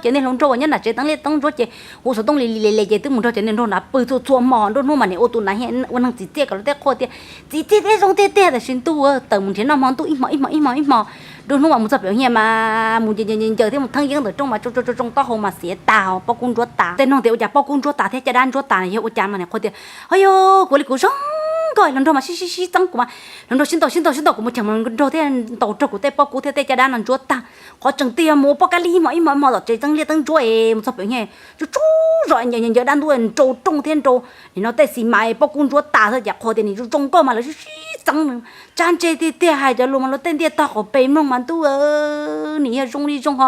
Cov niag hluas nraug uas nyob nram tsev teeb liaj teeb ntsuab ces hu xov tooj li li le le ces twb mus nrog cov niag nraug hnav pw txhua txhua hmo, nruab hnub mas nim ua tus hnav hiav ua neeg txiv txiaj kom luag tej qhuas tias txiv txiaj thiab zoo tiag tiag tab sis ntuj tawm mus nrhiav noj hmo ntuj ib hmo ib hmo ib hmo. Nruab hnub mas mus txog pem hoob hiav mas mus ncaws ncaws thiab mus theeb yeeb ntawm rooj mas tsoo tsoo tsoo taub hau mas xiav tas, pob kub ntsuab tas. Tej noog tias ua cas pob kub ntsuab tas thiab caj dab ntsuab tas, yog ua cas mas nim qhuas tias ho yog kuv li kuv zoo nkauj. Hluas nraug mas sib sib sib txeeb kuv mas hluas nraug sib ntaus sib ntaus sib ntaus kuv mus cheem hluas nraug thiab ntaus raug kuv tej pob kub thiab tej caj dab no ntsuab tag. Qhov tseem tiag yog mus ua poj kab li ib hmo ib hmo ib hmo tom tsev teeb liaj teeb ntsuab es mus txog pem hoob hiav tsuj tsuj zom ncaws ncaws dab ntub nrau rooj thiab nrau nim no tej xis mas es pob kub ntsuab tas xwb ces qhuas tias nim zoo zoo nkauj mas lawv sib sib txeeb nws. Tsab ntse tiag tiag hais cov lus mas luag tej ntiaj tog qaum pes mloog mas ntuj, nim yog zoo li zoo ho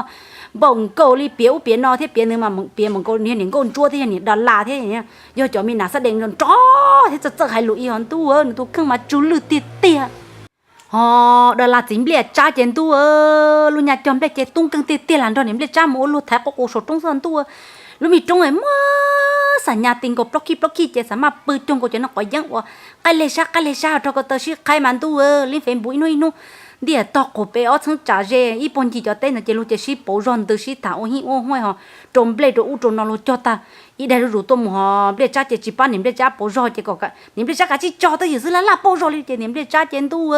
npaum nkaus li piav ub piav no thiab piav nws mas piav npaum nkaus niag niam nkauj ntsuab thiab yog niam das las thiab, yog cov me nas xab dees nrov thiab txawj txawj hais lus ib ho ntuj, nws tus kheej mas tsw lwj tiag tiag. Ho das las txiv Npliaj Tsab ces ntuj, lub nyaj cog nplej ces tub nkeeg tiag tiag lam nrog niam Npliaj Tsab mus ua luag thaiv quj qus saum roob xwb ntuj. Lub me roob es muab xam nyas ti nkaus plaub khij plaub khij ces xam maj pw cuag nkaus cov neeg quav yeeb uas qaij leg sab qaij leg sab rau ko taw sib qhaib mas ntuj, li feem npus ib hnub ib hnub ntiaj tog qus pem ob txheeb tsam ze ib puag ncig cov teb ntawd ces luag cia sib pauv zog ntws sib tham ua hij ua huaj ho rau nplej rau ub rau no luag cog tag ib daig zuj zus tuaj mus ho Npliaj Tsab ces tsis pab niam Npliaj Tsab pauv zog ces kom niam Npliaj Tsab kav tsij cog twj ywm xwb laj laj pauv zog li ces niam Npliaj Tsab ces ntuj,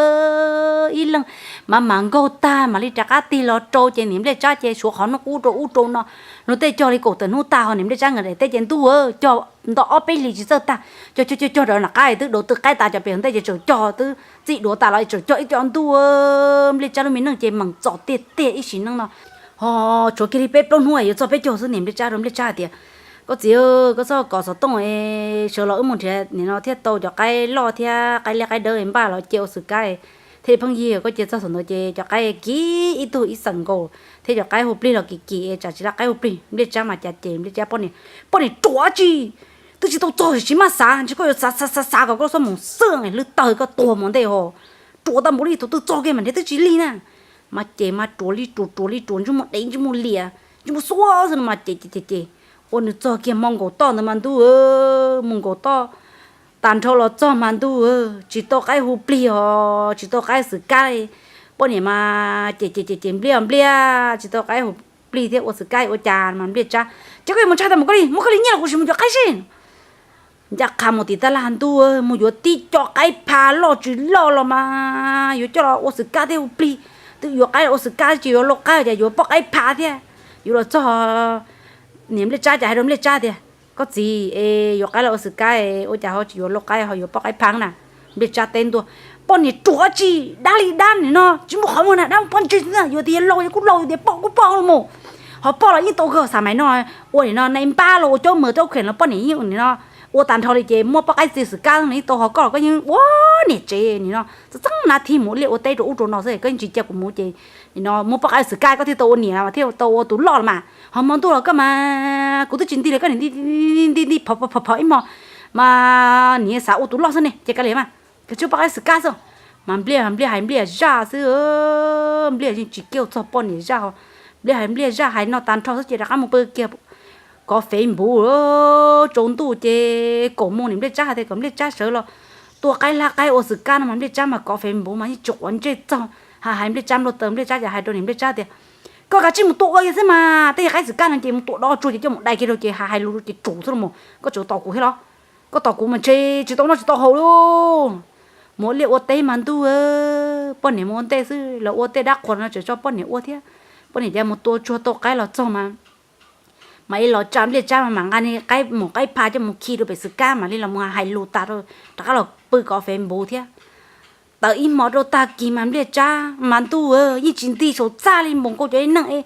ib leeg mas mam nkaug tag mam li rov qab tig los rau ces niam Npliaj Tsab ces suav qhov hnub qub rau ub rau no, luag tej cog li kaum tawm hnub tag ho niam Npliaj Tsab nkawd daim teb ces ntuj, cog nto ob peb hlis tsis txawj tag, cog cog cog cog rau nram qab twb duav tw qaib tas cov pem hauv ntej ces tseem cog twb txij duav tas los tseem cog ib co ntuj, Npliaj Tsab lub me neej ces meem txom tiag tiag ib sim neej no. Ho tshuav kiag li peb plaub hnub yuav txog peb caug xwb niam Npliaj Tsab rau Npliaj Tsab hais tias, koj txiv, koj txhob kov xov tooj es sawv los wb mus nrhiav nim no thiaj tau cov qaib loj thiab qaib liab qaib dawb npaj los cia ua xwm kab thiaj li pheej yig, koj cia txog thaum ntawd ces cov qaib kiv ib tug ib xeem nkaus thiab cov qaib hu plig los kim kim tsam tsis laj qaib hu plig. Npliaj Tsab mas cas ces Npliaj Tsab poj niam, poj niam ruam tsi, twb tsis tau txog tsis maj xav, ntshe koj yuav xav xav xav xav kom koj txhob mus xwb, hlwb tawg koj tuag mus ntej ho, ruam tau npaum li thaum twg txog kiag mam nrhiav twb tsis lig na. Mas ces mas ruam li ruam ruam li ruam ntsej muag dev ntsej muag liam ntsej muag xuab xwb no mas ces ces ces ces ua nws txog kiag hmo nkaum toj ntawd mas ntuj, hmo nkaum toj tag nrho los txog mas ntuj, tsis tau qaib hu plig os, tsis tau qaib xwm kab li. Poj niam mas ces ces ces ces Npliaj Npliaj tsis tau qaib hu plig thiab ua xwm kab ua cas mas Npliaj Tsab, ces koj yuav mus ntshai tau mus koj li, muab koj li nyiaj los kuv sim mus cov qaib seb. Ncaj qha mus tim tab laj ntuj, mus yuav tib co qaib pha loj tsis loj los mas yuav coj los ua xwm kab thiab hu plig. Twb yuav qaib los ua xwm kab ces yuav lau qaib ces yuav poj qaib pha thiab. Yuav los txog, niam Npliaj Tsab ces hais rau Npliaj Tsab tias, koj txiv, es yuav qaib los ua xwm kab ua cas ho tsis yuav lau qaib ho yuav poj qaib pha na? Npliaj Tsab teb ntua, poj niam ruam tsi, dab li dab nim no tsis muaj qhov muag na, dab muaj pob ntseg xwb, yuav tias yog lau kuj lau, yuav tias poj kuj poj mus. Ho poj los yeej tau kawg, xav mas no ua nim no nai npab los ua caub mawg caub kheem los poj niam yeej ua nim no ua tag nrho li ces muab poj qaib txi xwm kab no yeej tau, ho koj los koj yeej ua niam tsev nim no txeeb txeeb nab thib mus ua liaj ua teb rau ub rau no xwb, koj yeej tsis cia kuv mus ces nim no muab poj qaib xwm kab koj thiaj tau ua niam thiaj tau ua tus loj los mas, ho hmo ntuj los koj mas kuv twb tsis nti li koj niam nti nti nti phov phov phov ib hmo mas niam xav ua tus loj xwb ne, ces kav liam mas, koj tsuas poj qaib xwm kab xwb. Mas Npliaj, Npliaj hais Npliaj zaj xwb, Npliaj yeej tsis kiag txog poj niam zaj ho. Npliaj hais Npliaj zaj hais no tag nrho xwb ces rov qab mus pw kiag kov Facebook. Tsaus ntuj ces kaum moos niam Npliaj Tsab hais tias kom Npliaj Tsab sawv los tua qaib hlab qaib ua xwm kab no mas Npliaj Tsab mas kov Facebook mas yeej tsis quav ntsej txog, hais hais Npliaj Tsab nplau taws, Npliaj Tsab ces hais rau niam Npliaj Tsab tias, koj kav tsij mus tua ua xwb mas, tej yog qaib xwm kab no ces mus tua dov tsuag ces coj mus dai kiag rau ces hais hais lus ces tsum xwb los mas, koj tseem tos kuv thiab los? Koj tos kuv mas ntshe tsis tau noj tsis tau haus li. Mus ua liaj ua teb mas ntuj, poj niam mus ua ntej xwb, los ua tej dab qhuas no tseem tso poj niam ua thiab. Poj niam cas mus tua tsuag tau qaib los txog mas, mam li los tsa Npliaj Tsab mas mam nqa qaib mus qaib pha coj mus khi rau pem xwm kab mam li los mus hais lus tas rau, rov qab los pw kov Facebook thiab. Tawm ib hmo rau tag kis mas Npliaj Tsab mas ntuj, yeej tsis nti saum txaj li, npaum nkaus cov neeg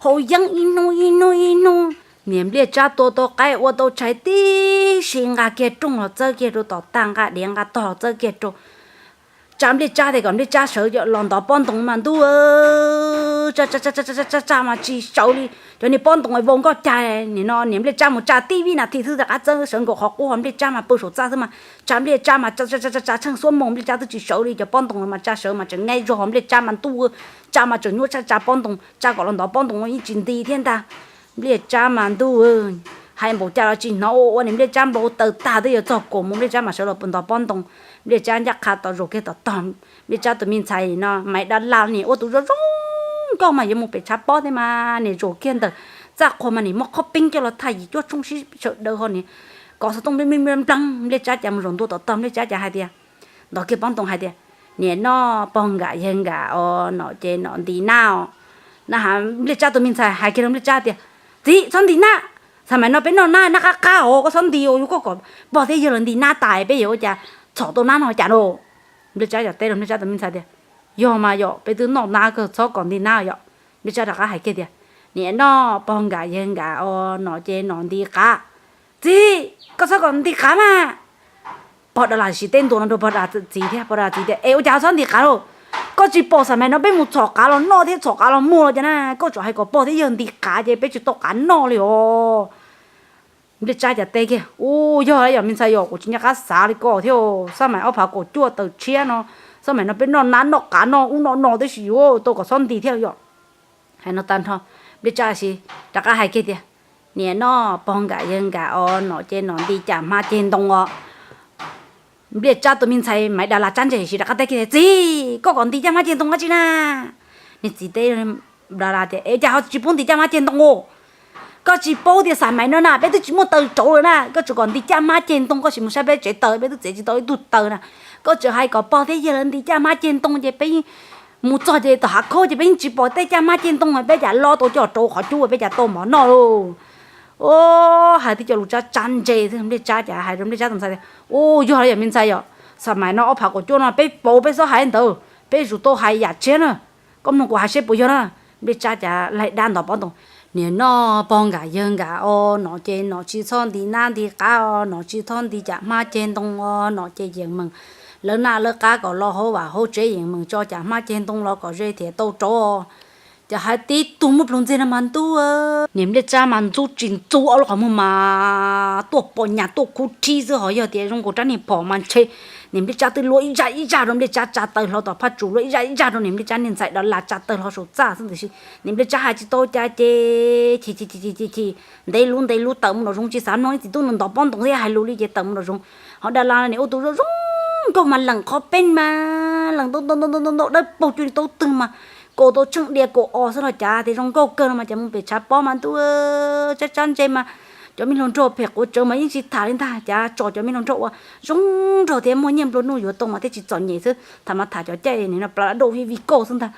haus yeeb ib hnub ib hnub ib hnub. Niam Npliaj Tsab tua tau qaib ua tau tshais tib si nqa kiag rooj los txawb kiag rau tom tag, nqa diav nqa tog los txawb kiag rau. Tsa Npliaj Tsab tias kom Npliaj Tsab sawv los ntov pob ntoos mas ntuj, tsa tsa tsa tsa mas tsis sawv li. Cov niag pob ntoos vau nkoj cag, nim no niam Npliaj Tsab mus tsa tib vib nas this xwb rov qab txawb sawv nkaus qhov qub ho Npliaj Tsab mas pw saum txaj xwb mas tsa Npliaj Tsab mas tsa tsa tsa tsheej xuab moos Npliaj Tsab twb tsis sawv li. Cov pob ntoos mas tsa sawv mas tseem nyaib zog ho Npliaj Tsab mas ntuj, tsa mas tseem nyuaj tshaj tsa pob ntoos, tsa kom los ntov pob ntoos yeej tsis nti thiab ntag. Npliaj Tsab mas ntuj, hais npaum cas los tsis hnov, ua ua niam Npliaj Tsab nplau taws tag twb yuav txog kaum moos Npliaj Tsab mas sawv los ntov pob ntoos. Npliaj Tsab ncaj qha tos zaum kiag tom tog, Npliaj Tsab tus me ntxhais no mas da la niam ua tus zoo zoo nkauj mas yuav mus pem tshav pob thiab mas niam zaum kiag ntawm txaj qhua mas niam muab qhob peeb coj los thaj yim cuab tshoob sib sawv daws ho niam kov xov tooj npleeb npleeb npleeb. Npliaj Tsab cas mus zaum ntua tom tog, Npliaj Tsab cas hais tias, ntov kiag pob ntoos hais tias, niam noj pog nkam yawg nkam os, nom ces nom nti nab os. Na has Npliaj Tsab tus me ntxhais hais kiag rau Npliaj Tsab tias, txiv, txhob nti nab, txhais mas no peb noj nab nab qab qab os, koj txhob nti os, yog koj kom pog thiab yawg lawv nti nab tas peb yuav ua cas txhom tau nab no cas na. Npliaj Tsab yog teb rau Npliaj Tsab tus me ntxhais tias, yog mas yom, peb twb noj nab kawg, txhob kom nti nab yom. Npliaj Tsab rov qab hais kiag tias, niam noj pog nkam yawg nkam os, nom ces nom nti qav. Txiv, koj txhob kom nti qav mas. Pog da las sim teb ntua no rau pog da txiv thiab, pog da txiv tias, es ua cas ho txhob nti qav lauj? Koj tsis pom xab mais no peb mus txhom qav los noj thiab txhom qav los muag los cas na, koj tseem hais kom pog thiab yawg nti qav ces peb tsis tau qav noj li os. Npliaj Tsab cas teb kiag, Ua, yog yom me ntxhais, yog kuv tsis nco qab xav li koj thiab. Xab mais ob phav kaum cuaj tawm tshiab no, xab mais no peb noj nab noj qav noj ub noj no tib si, yuav tau kom txhob nti thiab yom. Hais no tag nrho, Npliaj Tsab sis rov qab hais kiag tias, Niam noj pog nkam yawg nkam os, nom ces nom nti caj hmab ceg ntoo os. Npliaj Tsab tus me ntxhais Maiv Das Las Tsab Ntse sis rov qab teb kiag tias, Txiv, koj kom nti caj hmab ceg ntoo dab tsi na? Niag txiv teb Das Las tias, Es cas ho tsis paub nti caj hmab ceg ntoo? Koj tsis paub tias xab mais no na peb twb tsis muaj taws rauv lawm na, koj tseem kom nti caj hmab ceg ntoo, koj sim mus saib peb tsev taws, peb twb txiav tsis tau ib tug taws na. Koj tseem hais kom pog thiab yawg lawv nti caj hmab ceg ntoo ces peb mus txog ces tom hav khaub ces peb yeej tsis pom tej caj hmab ceg ntoo, peb cas loj tau coj rau qhov cub, peb cas tau mov noj lauj. Ua, hais tib co lus Tsab Tsab Ntse xwb. Npliaj Tsab cas hais rau Npliaj Tsab tus ntxhais tias, Ua, yog li yom me ntxhais yom, xab mais no ob phav kaum cuaj no peb pauv peb txhob hais ntawd, peb yuav tau hais yam tshiab na. Koj mloog kuv hais seb puas yog na. Npliaj Tsab cas laig dab ntov pob ntoo, Niam noj pog nkam yawg nkam os, nom ces nom tsis txhob nti nab nti qav os, nom tsis txhob nti caj hmab ceg ntoo os, nom ces yeem meem lawv naj lawv qav kom los hauv vaj hauv tsev, yeem meem tso caj hmab ceg ntoo los kom ze thiaj tau rauv. Ces hais tib tug muab plhws ntxiag no mas ntuj, niam Npliaj Tsab mas ntxub tsis ntxub, ob lub qhov muag mas tuaj pom nyas tuaj khuv rhib xwb, ho yog tias zoo nkaus rab niag phom mas ntshe niam Npliaj Tsab twb luaj ib zaj ib zaj rau Npliaj Tsab tsa taw hlo, tom phaj tsum luaj ib zaj ib zaj rau niam Npliaj Tsab niag ntxhais Das Las tsa taw hlo saum txaj xwb ntawd. Niam Npliaj Tsab hais tsis tau cas ces chim chim chim chim chim, ntev lub ntev lub tawm mus nraum zoov, tsis xav mloog ib txiv tub ntov pob ntoo thiab hais lus li ces tawm mus nraum zoov. Ho Das Las niam ua tus zoo zoo nkauj mas leem qhov peb mas leem ntau ntau ntau ntau dawb paug cuag li taub twg mas kaus tau tsheej diav kaus os xwb los cas tias zoo nkauj kawg no mas cas mus pem tshav pob mas ntuj, Tsab Tsab Ntse mas cov me hluas nraug phem quav tsawv mas yeej tsis tham li ntag, cas tso cov me hluas nraug ua zoo nraug thiab muaj nyiaj nplua nuj yuav tau mas thiaj tsis txom nyem xwb, tham mas tham cov caij nim no plas las dauj vij vij kauj xwb ntag.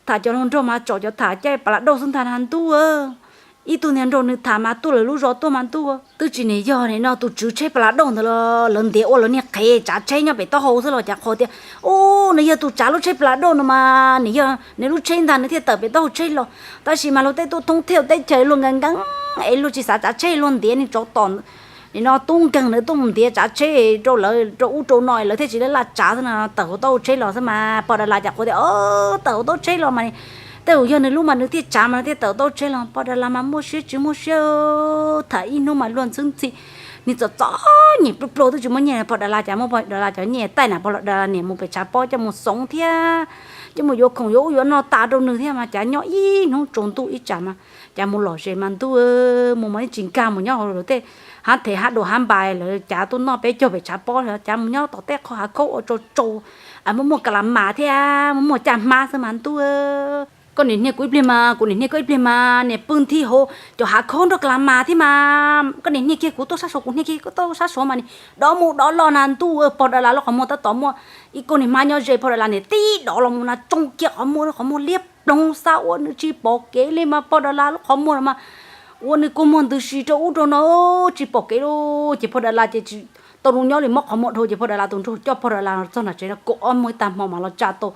Tham cov hluas nraug mas tso cov tham caij plas las dauj xwb ntag na ntuj. Ib tug niag nraug nws tham mas tuaj lawv lub zos tuaj mas ntuj, twb tsis nim yog nim no tus tswv tsheb plas las dauj ntawd los lawv ntiav ua lawv niag qhev tsav tsheb nyob pem taub hau xwb los cas qhov tias, Ub, nws yog tus tsav lub tsheb plas las dauj no mas nws yog nws lub tsheb ntag nws thiaj tawm pem taub hau tsheb los. Tab sis mas luag tej tuaj thoob thawj teb chaws luag nkees nkees es luag tsis xav tsav tsheb, luag ntiav niag tsov tom nim no tub nkeeg ntawd tuaj mus ntiav tsav tsheb rau lawv rau ub rau no lawv thiaj tsis laj laj tsav xwb no, tawm hauv taub hau tsheb los xwb mas. Pog Das Las cas qhuas tias, Tawm hauv taub hau tsheb los mas tej zaum yog nws lub mas nws thiaj tsav mas nws thiaj tawm hauv taub hau tsheb los. Pog Das Las mas muaj siab tsis muaj siab, tham ib hnub mas luag ntxhwb ntxhi, niag txom txom nyem pluag pluag twb tsis muaj nyiaj, Pog Das Las cas muaj Pog Das Las cov nyiaj taij na, Pog Das Las niam mus pem tshav pob coj mus xoov thiab coj mus yuav khoom yuav ub yuav no tas rau nws thiab mas cas nyob ib hnub tsaus ntuj ib tsam mas cas mus lom zem mas ntuj, mus mas yeej tsis nkag mus nyob hauv lawv tej hav thev hav dua hav npas lawv cav tuaj noj peb caug pem tshav pob, cas mus nyob tom tej qhov hav khaub ua tsau tsau, muaj muaj kas las mas thiab muaj muaj caj hmab xwb mas ntuj. Koj niam hnia kuv ib pliag mas kuv niam hnia koj ib pliag mas niam pw nthi hauv cov hav khaub nrog kas las mas thiab mas koj niam hnia kiag kuv tuaj sab saud kuv hnia kiag koj tuaj sab saud mas nim dov mus dov los na ntuj. Pog Das Las lub qhov muag tab tom muaj ib kauj niag hmab nyob ze, Pog Das Las niam tib dov los mus na tsoo kiag qhov muag, qhov muag liab ploog xav ua nws tsis pom kev li mas Pog Das Las lub qhov muag no mas ua nws kua muag ntws si rau ub rau no tsis pom kev li. Ces Pog Das Las ces tsis tau zoo nyob li, mob qhov muag dhau ces Pog Das Las tus nraug coj Pog Das Las txog nram tsev no kaum ob moos ib tag hmo mas los tsa tau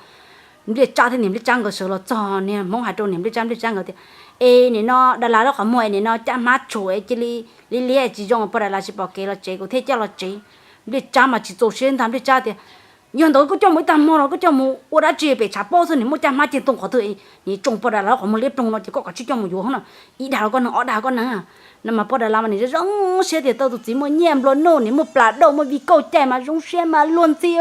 Npliaj Tsab thiab niam Npliaj Tsab nkawd sawv los txog, niag Hmoob hais rau niam Npliaj Tsab, Npliaj Tsab nkawd tias, Es nim no Das Las lub qhov muag es nim no caj hmab tshum es cia li liab liab tsis zoo, Pog Das Las tsis pom kev los tsev, kuv thiaj coj los tsev. Npliaj Tsab mas tsis txaus siab ntag, Npliaj Tsab tias, Yog ntawd koj coj mus ib tag hmo no koj coj mus ua dab tsi pem tshav pob xwb, nim muaj caj hmab ceg ntoo qhov twg, nim tsoo Pog Das Las lub qhov muag liab ploog no ces koj kav tsij coj mus yuav na, ib dag los koj neeg, ob dag koj neeg. No mas Pog Das Las mas nim zoo zoo siab tias tau tus txiv muaj nyiaj nplua nuj, nim muaj plas dauj muaj vij kauj caij mas zoo siab mas luag ntxhi.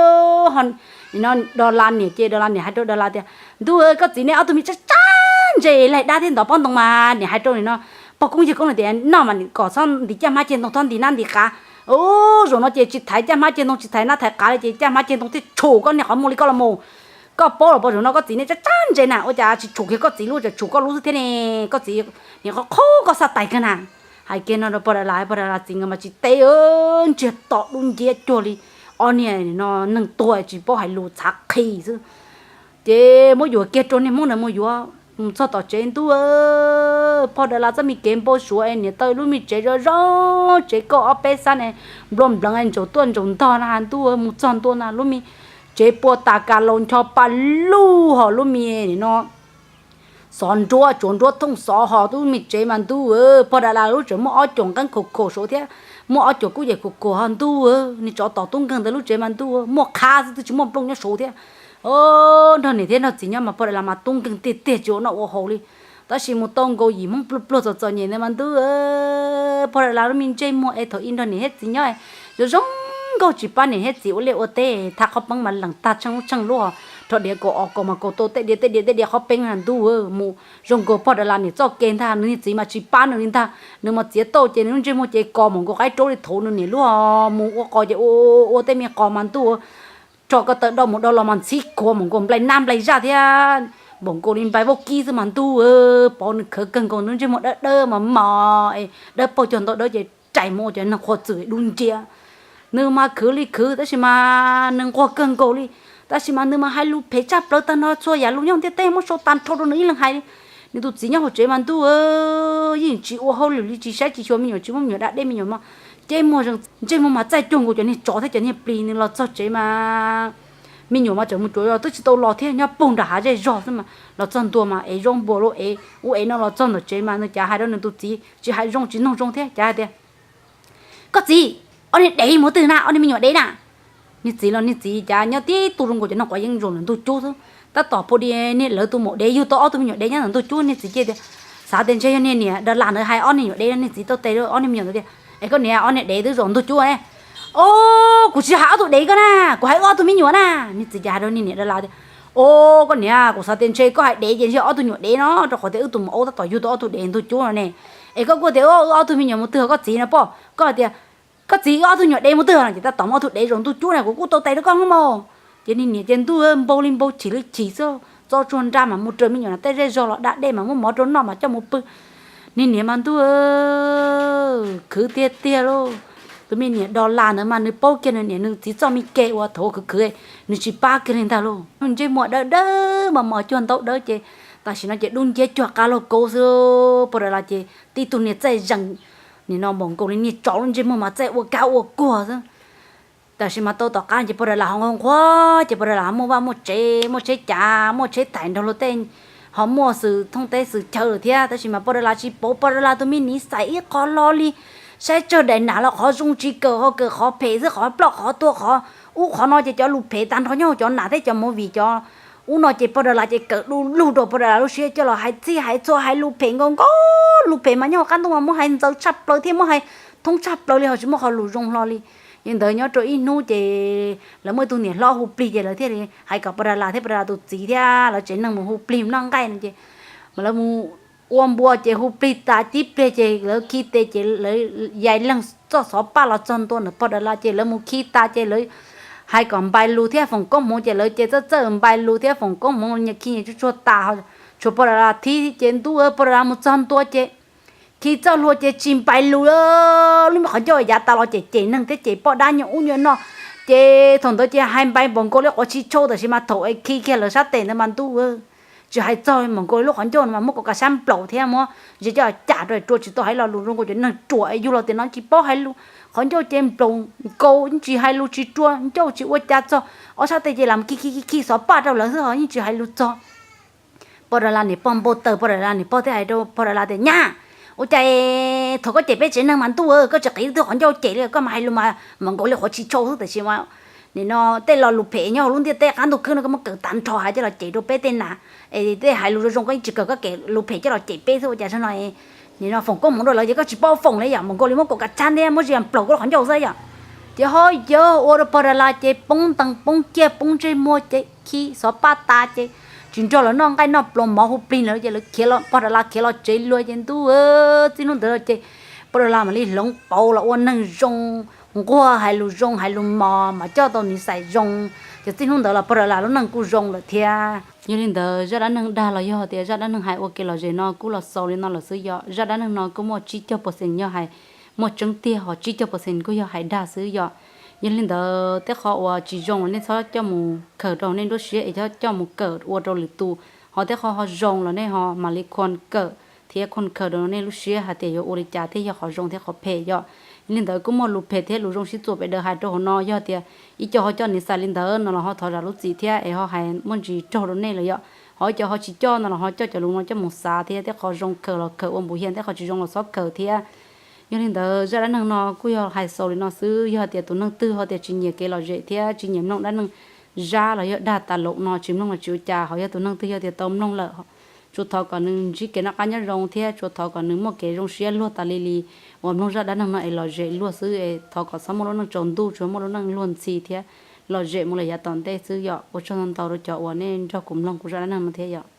Nim no Das Las niam ces Das Las niam hais rau Das Las tias, Ntuj, koj txiv nej ob tug me Tsab Tsab Ntse laig dab thiab ntov pob ntoo mas nim hais rau nim no pog koob yawg koob no tias noj mas kom txhob nti caj hmab ceg ntoo, txhob nti nab nti qav. Ub, zaum no ces tsis thaiv caj hmab ceg ntoo tsis thaiv nab thaiv qav li ces caj hmab ceg ntoo thiaj tshum koj niag qhov muag li koj los mus. Koj paub los pog, zaum no koj txiv nej Tsab Tsab Ntse na ua cas tsis tshum kiag koj txiv lub, tsam tshum koj lub xwb thiab ne? Koj txiv nim qhov qhov koj xaj tais kawg na. Hais kiag no rau Pog Das Las, Pog Das Las txiv nkawd mas tsis teb, ntsiag to dub nciab cuag li ob niag no neeg tuag tsis paub hais lus txhav qhi xwb. Ces muab yuam kiag rau niag Hmoob ntawd mus yuav mus txog tom tsev, Ntuj, Pog Das Las txoj me kev npau suav es niam tau lub me tsev zoo zoo, tsev kauj ob peb xab ne, nplua npleev ntsaum tuaj ntsaum ntog na, Ntuj, mus txog ntua na lub me tsev pua tas kas laus ncho pa luj ho lub me nim no xov nruab tsuav nruab thooj xov ho lub me tsev mas Ntuj, Pog Das Las lub tsev muaj ob cuam nqeeb khum khum saud thiab muaj ob cuam kub yem khum khum ho Ntuj, niag tsov tom tub nkeeg ntawd lub tsev mas Ntuj, muaj qhab xwb twb tsis muaj nplooj nyob saud thiab. Os, nrog niam thiab nrog txiv nyob mas pog Dawm Las mas tub nkeeg tiag tiag tsis ua noj ua haus li. Tab sis mus tau nkaus yim Hmoob pluag pluag txom txom nyem ntawd mas ntuj, pog Dawm Las lub me ntsej muag es thaum ub nrog niam thiab txiv nyob zoo zoo nkauj tsis pab niam thiab txiv ua liaj ua teb, thaj qhov peeb mas lees tag tsheej lub tsheej lub, rho diav kaum ob kaum mas kaum tau tej diav tej diav tej diav qhov peeb na ntuj, mus zoo nkaus pog Dawm Las niam txoj kev ntag, nws niag txiv mas tsis pab nws li ntag, nws mas txiav tauj ces nws lub ntsej muag ces kos mus nkaus qaib raub li thaum nws niam lub, mus ua qos ces ua ua tej me qos mas ntuj, rho ko taw do mus do los mas ntxhib khuav mus nkaus nplaig nab nplaig zaj thiab, npaum nkaus li nplaig vaub kib xwb mas ntuj, pov nws khawv kawg nkaus, nws lub ntsej muag dawb dawb mos mos, dawb paug cog ntau dawb ces rais mus ua cov neeg qhuav txwm dub nciab. Nws mas khwv li khwv tab sis mas nws nquag kawg nkaus li, tab sis mas nws mas hais lus phem tshaj plaws tag nrho, txhua yam lus nyob ntiaj teb muab sau tag nrho rau nws ib leeg hais li. Nws tus txiv nyob hauv tsev mas ntuj, yeej tsis ua hauj lwm li, tsis saib tsis xyuas me nyuam, tsis muab me nyuam da dej, me nyuam mas ces muag, ntsej muag mas txaij cuag nkaus cov niag tsov thiab cov niag plis. Nws los txog tsev mas me nyuam mas tseem mus cuav zos twb tsis tau los thiab, nyob puag nram hav zej zog xwb mas los txog ntua mas ev zaub npua lub ev ub ev no los txog ntawm tsev mas nws cav hais rau nws tus txiv tsis hais zoo tsis noog zoo thiab, cav hais tias, Koj txiv, ob niag dev mus twg na, ob niag me nyuam dev na? Niag txiv los niag txiv cav nyob tib tug zoo nkaus cov neeg quav yeeb zoo ntawm ntug cub xwb, tab tom phu di niag lawv tus maum dev yug tau ob tug me nyuam dev nyob ntawm ntug cub. Niag txiv cia tias, Xav tias ntshe yog niag niam Dawm Las ntawd hais ob niag me nyuam dev no. Niag txiv tau tes rau ob niag me nyuam ntawd tias, Es koj niam, ob niag dev twb zaum ntug cub ne. Os, kuv tsis hais ob tug dev koj na, kuv hais wb ob tug me nyuam na. Niag txiv cav hais rau niag niam Dawm Las tias, Os, koj niam, kuv xav tias ntshe koj hais dev ces ntshe ob tug me nyuam dev no, rau qhov tias wb tus maum aub tab tom yug tau ob tug dev ntug cub no ne. Es koj kuj tias wb ob tug me nyuam mus twg, koj txiv no poj, koj hais tias, Koj txiv, wb ob tug me nyuam dev mus twg no? Ces tab tom muaj ob tug dev zaum ntug cub na, kuv kuj tau tes rau koj no mas. Ces niag niam ces ntuj, npau li npau chim li chim xwb, tso tsua nra mas mus raws me nyuam na, tej zej zog los da dej mas muab mov rau noj mas coj mus pw. Niag niam mas ntuj, khwv tiag tiag lauj. Tus me niam Dawm Las ntawd mas nws paub kiag nws niam nws txiv txoj me kev uas thaum khwv khwv nws tsis pab kiag li ntag lauj. Ntsej muag dawb dawb mos mos cuag ntau dawb ces tam sim no ces dub nciab cuag qab lauj kaub xwb. Pog Dawm Las ces tib tug niag txaij zees, nim no npaum nkaus li niag tsov lub ntsej muag mas txaij ua kab ua kuag xwb. Tam sim mas tau tom qab ces pog Dawm Las ho nquag nquag ces pog Dawm Las ho muaj vaj muaj tsev, muaj tsheb cav muaj tsheb thaiv nrog luag tej, ho muaj xwm thooj teb xwm chaw lawm thiab. Tab sis mas pog Dawm Las tsis pauv pog Dawm Las tus me niv xais ib qho hlo li. Saib tsawg daim nam los qhov zoo tsis kawm, ho kawm qhov phem xwb, qhov ploj qhov tuag, qhov ub qhov no ces cov lus phem tag nrho nyob hauv cov nam thiab cov movie cov ub no ces pog Dawm Las ces kawm du lug rau pog Dawm Las lub siab coj los hais txhij hais txhua, hais lus phem nkaus nkaus. Lus phem mas nyob hauv qab ntuj mas muab hais ntxaws tshaj plaws thiab muab hais thoob tshaj plaws li, ho tsis muaj qhov lus zoo hlo li. Yog li ntawd nyob rau ib hnub ces lawv muaj ib tug niam hlob hu plig ces lawv thiaj li hais kom pog Dawm Las thiab pog Dawm Las tus txiv thiab lawv tsev neeg mus hu plig noj nqaij no ces mas lawv mus ua npua ces hu plig tas tib pliag ces lawv khi tes ces lawv yais leeg txoj xov paj los txog ntua ntawm pog Dawm Las ces lawv mus khi tas ces lawv hais kom npais lus thiab foom koob hmoov ces lawv ces txawj txawj npais lus thiab foom koob hmoov, nyias khi nyias tsuag tsuag tas, tshuav pog Dawm Las thib ces ntuj, pog Dawm Las mus txog ntua ces khi txoj hlua ces tsis npais lus, lub me qhov ncauj yav tas los ces cem neeg thiab cem poj dab nyuag ub nyuag no. Ces thaum ntawd ces hais npais npaum nkaus li quav tsis tshau, tab sis mas thaum es khi kiag lawv sab tes ntawd mas ntuj, tsis hais txog npaum nkaus li lub qhov ncauj no mas muab kaus kas sab nplaum thiab muab ze coj cam rau rua tsis tau hais lo lus zoo nkaus cov neeg ruam es yug los tiam no tsis paub hais lus. Qhov ncauj ces nplaum nkaus tsis hais lus tsis rua ncauj tsis ua cas txog, ob sab tes ces lam khi khi khi khi xov paj rau lawv xwb ho yeej tsis hais lus txog. Pog Dawm Las niam pog npau taws, pog Dawm Las niam pog thiaj hais rau pog Dawm Las tias, Nyab, ua cas thaum koj cem peb tsev neeg mas ntuj, koj tsis qiv twg qhov ncauj cem li, koj mas hais lus mas npaum nkaus li quav tsis tshau xwb, tab sis mas nim no tej lo lus phem nyob hauv lub ntiaj teb qab ntuj khwb no koj muab kawm tag nrho hais coj los cem rau peb tej nam, es tej hais lus zoo zoo koj yeej tsis kawm, koj kawm lus phem coj los cem peb xwb ua cas sab no nim no foom koob hmoov rau lawv ces koj tsis paub foom li yom, npaum nkaus li muab kaus kas tshab thiab muab ze nplaum koj lub qhov ncauj xwb yom. Ces ho yog ua rau pog Dawm Las ces poob ntees poob ciaj poob ntsej muag ces khi xov paj tas ces tsis nrog lawv noj nqaij noj pluas mov hu plig na ces lawv khiav los, pog Dawm Las khiav los tsev lawm ces ntuj, txij hnub ntawd ces pog Dawm Las mam li hloov pauv los ua neeg zoo, nquag hais lus zoo hais lus mos mas coj tau niv xais zoo, ces txij hnub ntawd los pog Dawm Las lub neej kuj zoo lawm thiab. Yog li ntawd zaj dab neeg dag los yog tias zaj dab neeg hais ua kev lom zem no kuj los xaus li no lawm xwb yom. Zaj dab neeg no kuj muaj tsib caug percent yog hais muaj tseeb tiag, ho tsib caug percent kuj yog hais dag xwb yom. Yog li ntawd tej qhov uas tsis zoo los nej txhob coj mus khaws rau nej lub siab es coj mus kawm ua rau lwm tus, ho tej qhov ho zoo los nej ho mam li khuam kawm thiab khuam khaws rau nej lub siab hais tias yuav ua li cas thiaj yog qhov zoo thiab qhov phem yom. Yog li ntawd kuj muaj lus phem thiab lus zoo sib txuas pem daws hais rau hauv no, yog tias ib co ho coj niv xais li ntawd no los ho thov zam lub txim thiab es ho hais muaj ntsis raug rau nej lawm yom. Ho ib co ho tsis coj no los ho coj cov lus no coj mus xav thiab tej qhov zoo khaws los khaws ua npuv hias, tej qhov tsis zoo los txhob khaws thiab. Yog li ntawd zaj dab neeg no kuj yog hais xaus li no xwb, yog tias tus neeg twg ho tias tsis nyiam kev lom zem thiab tsis nyiam mloog dab neeg zaj los yog dag tas laus no tsis mloog los tsis ua cas, ho yog tus neeg twg yog tias tau mloog lawm, tsuas thov kom nws ntsib kev noj qab nyob zoo thiab tsuas thov kom nws muaj kev zoo siab luag tas li li uas mloog zaj dab neeg no es lom zem luag xwb es thov kom txhob muaj lub neej tsaus ntuj, tsuas muaj lub neej luag ntxhi thiab lom zem mus lawm yav tom ntej xwb yom. Ua tsaug ntau ntau rau cov uas nej nrog kuv mloog kuv zaj dab neeg no thiab yom.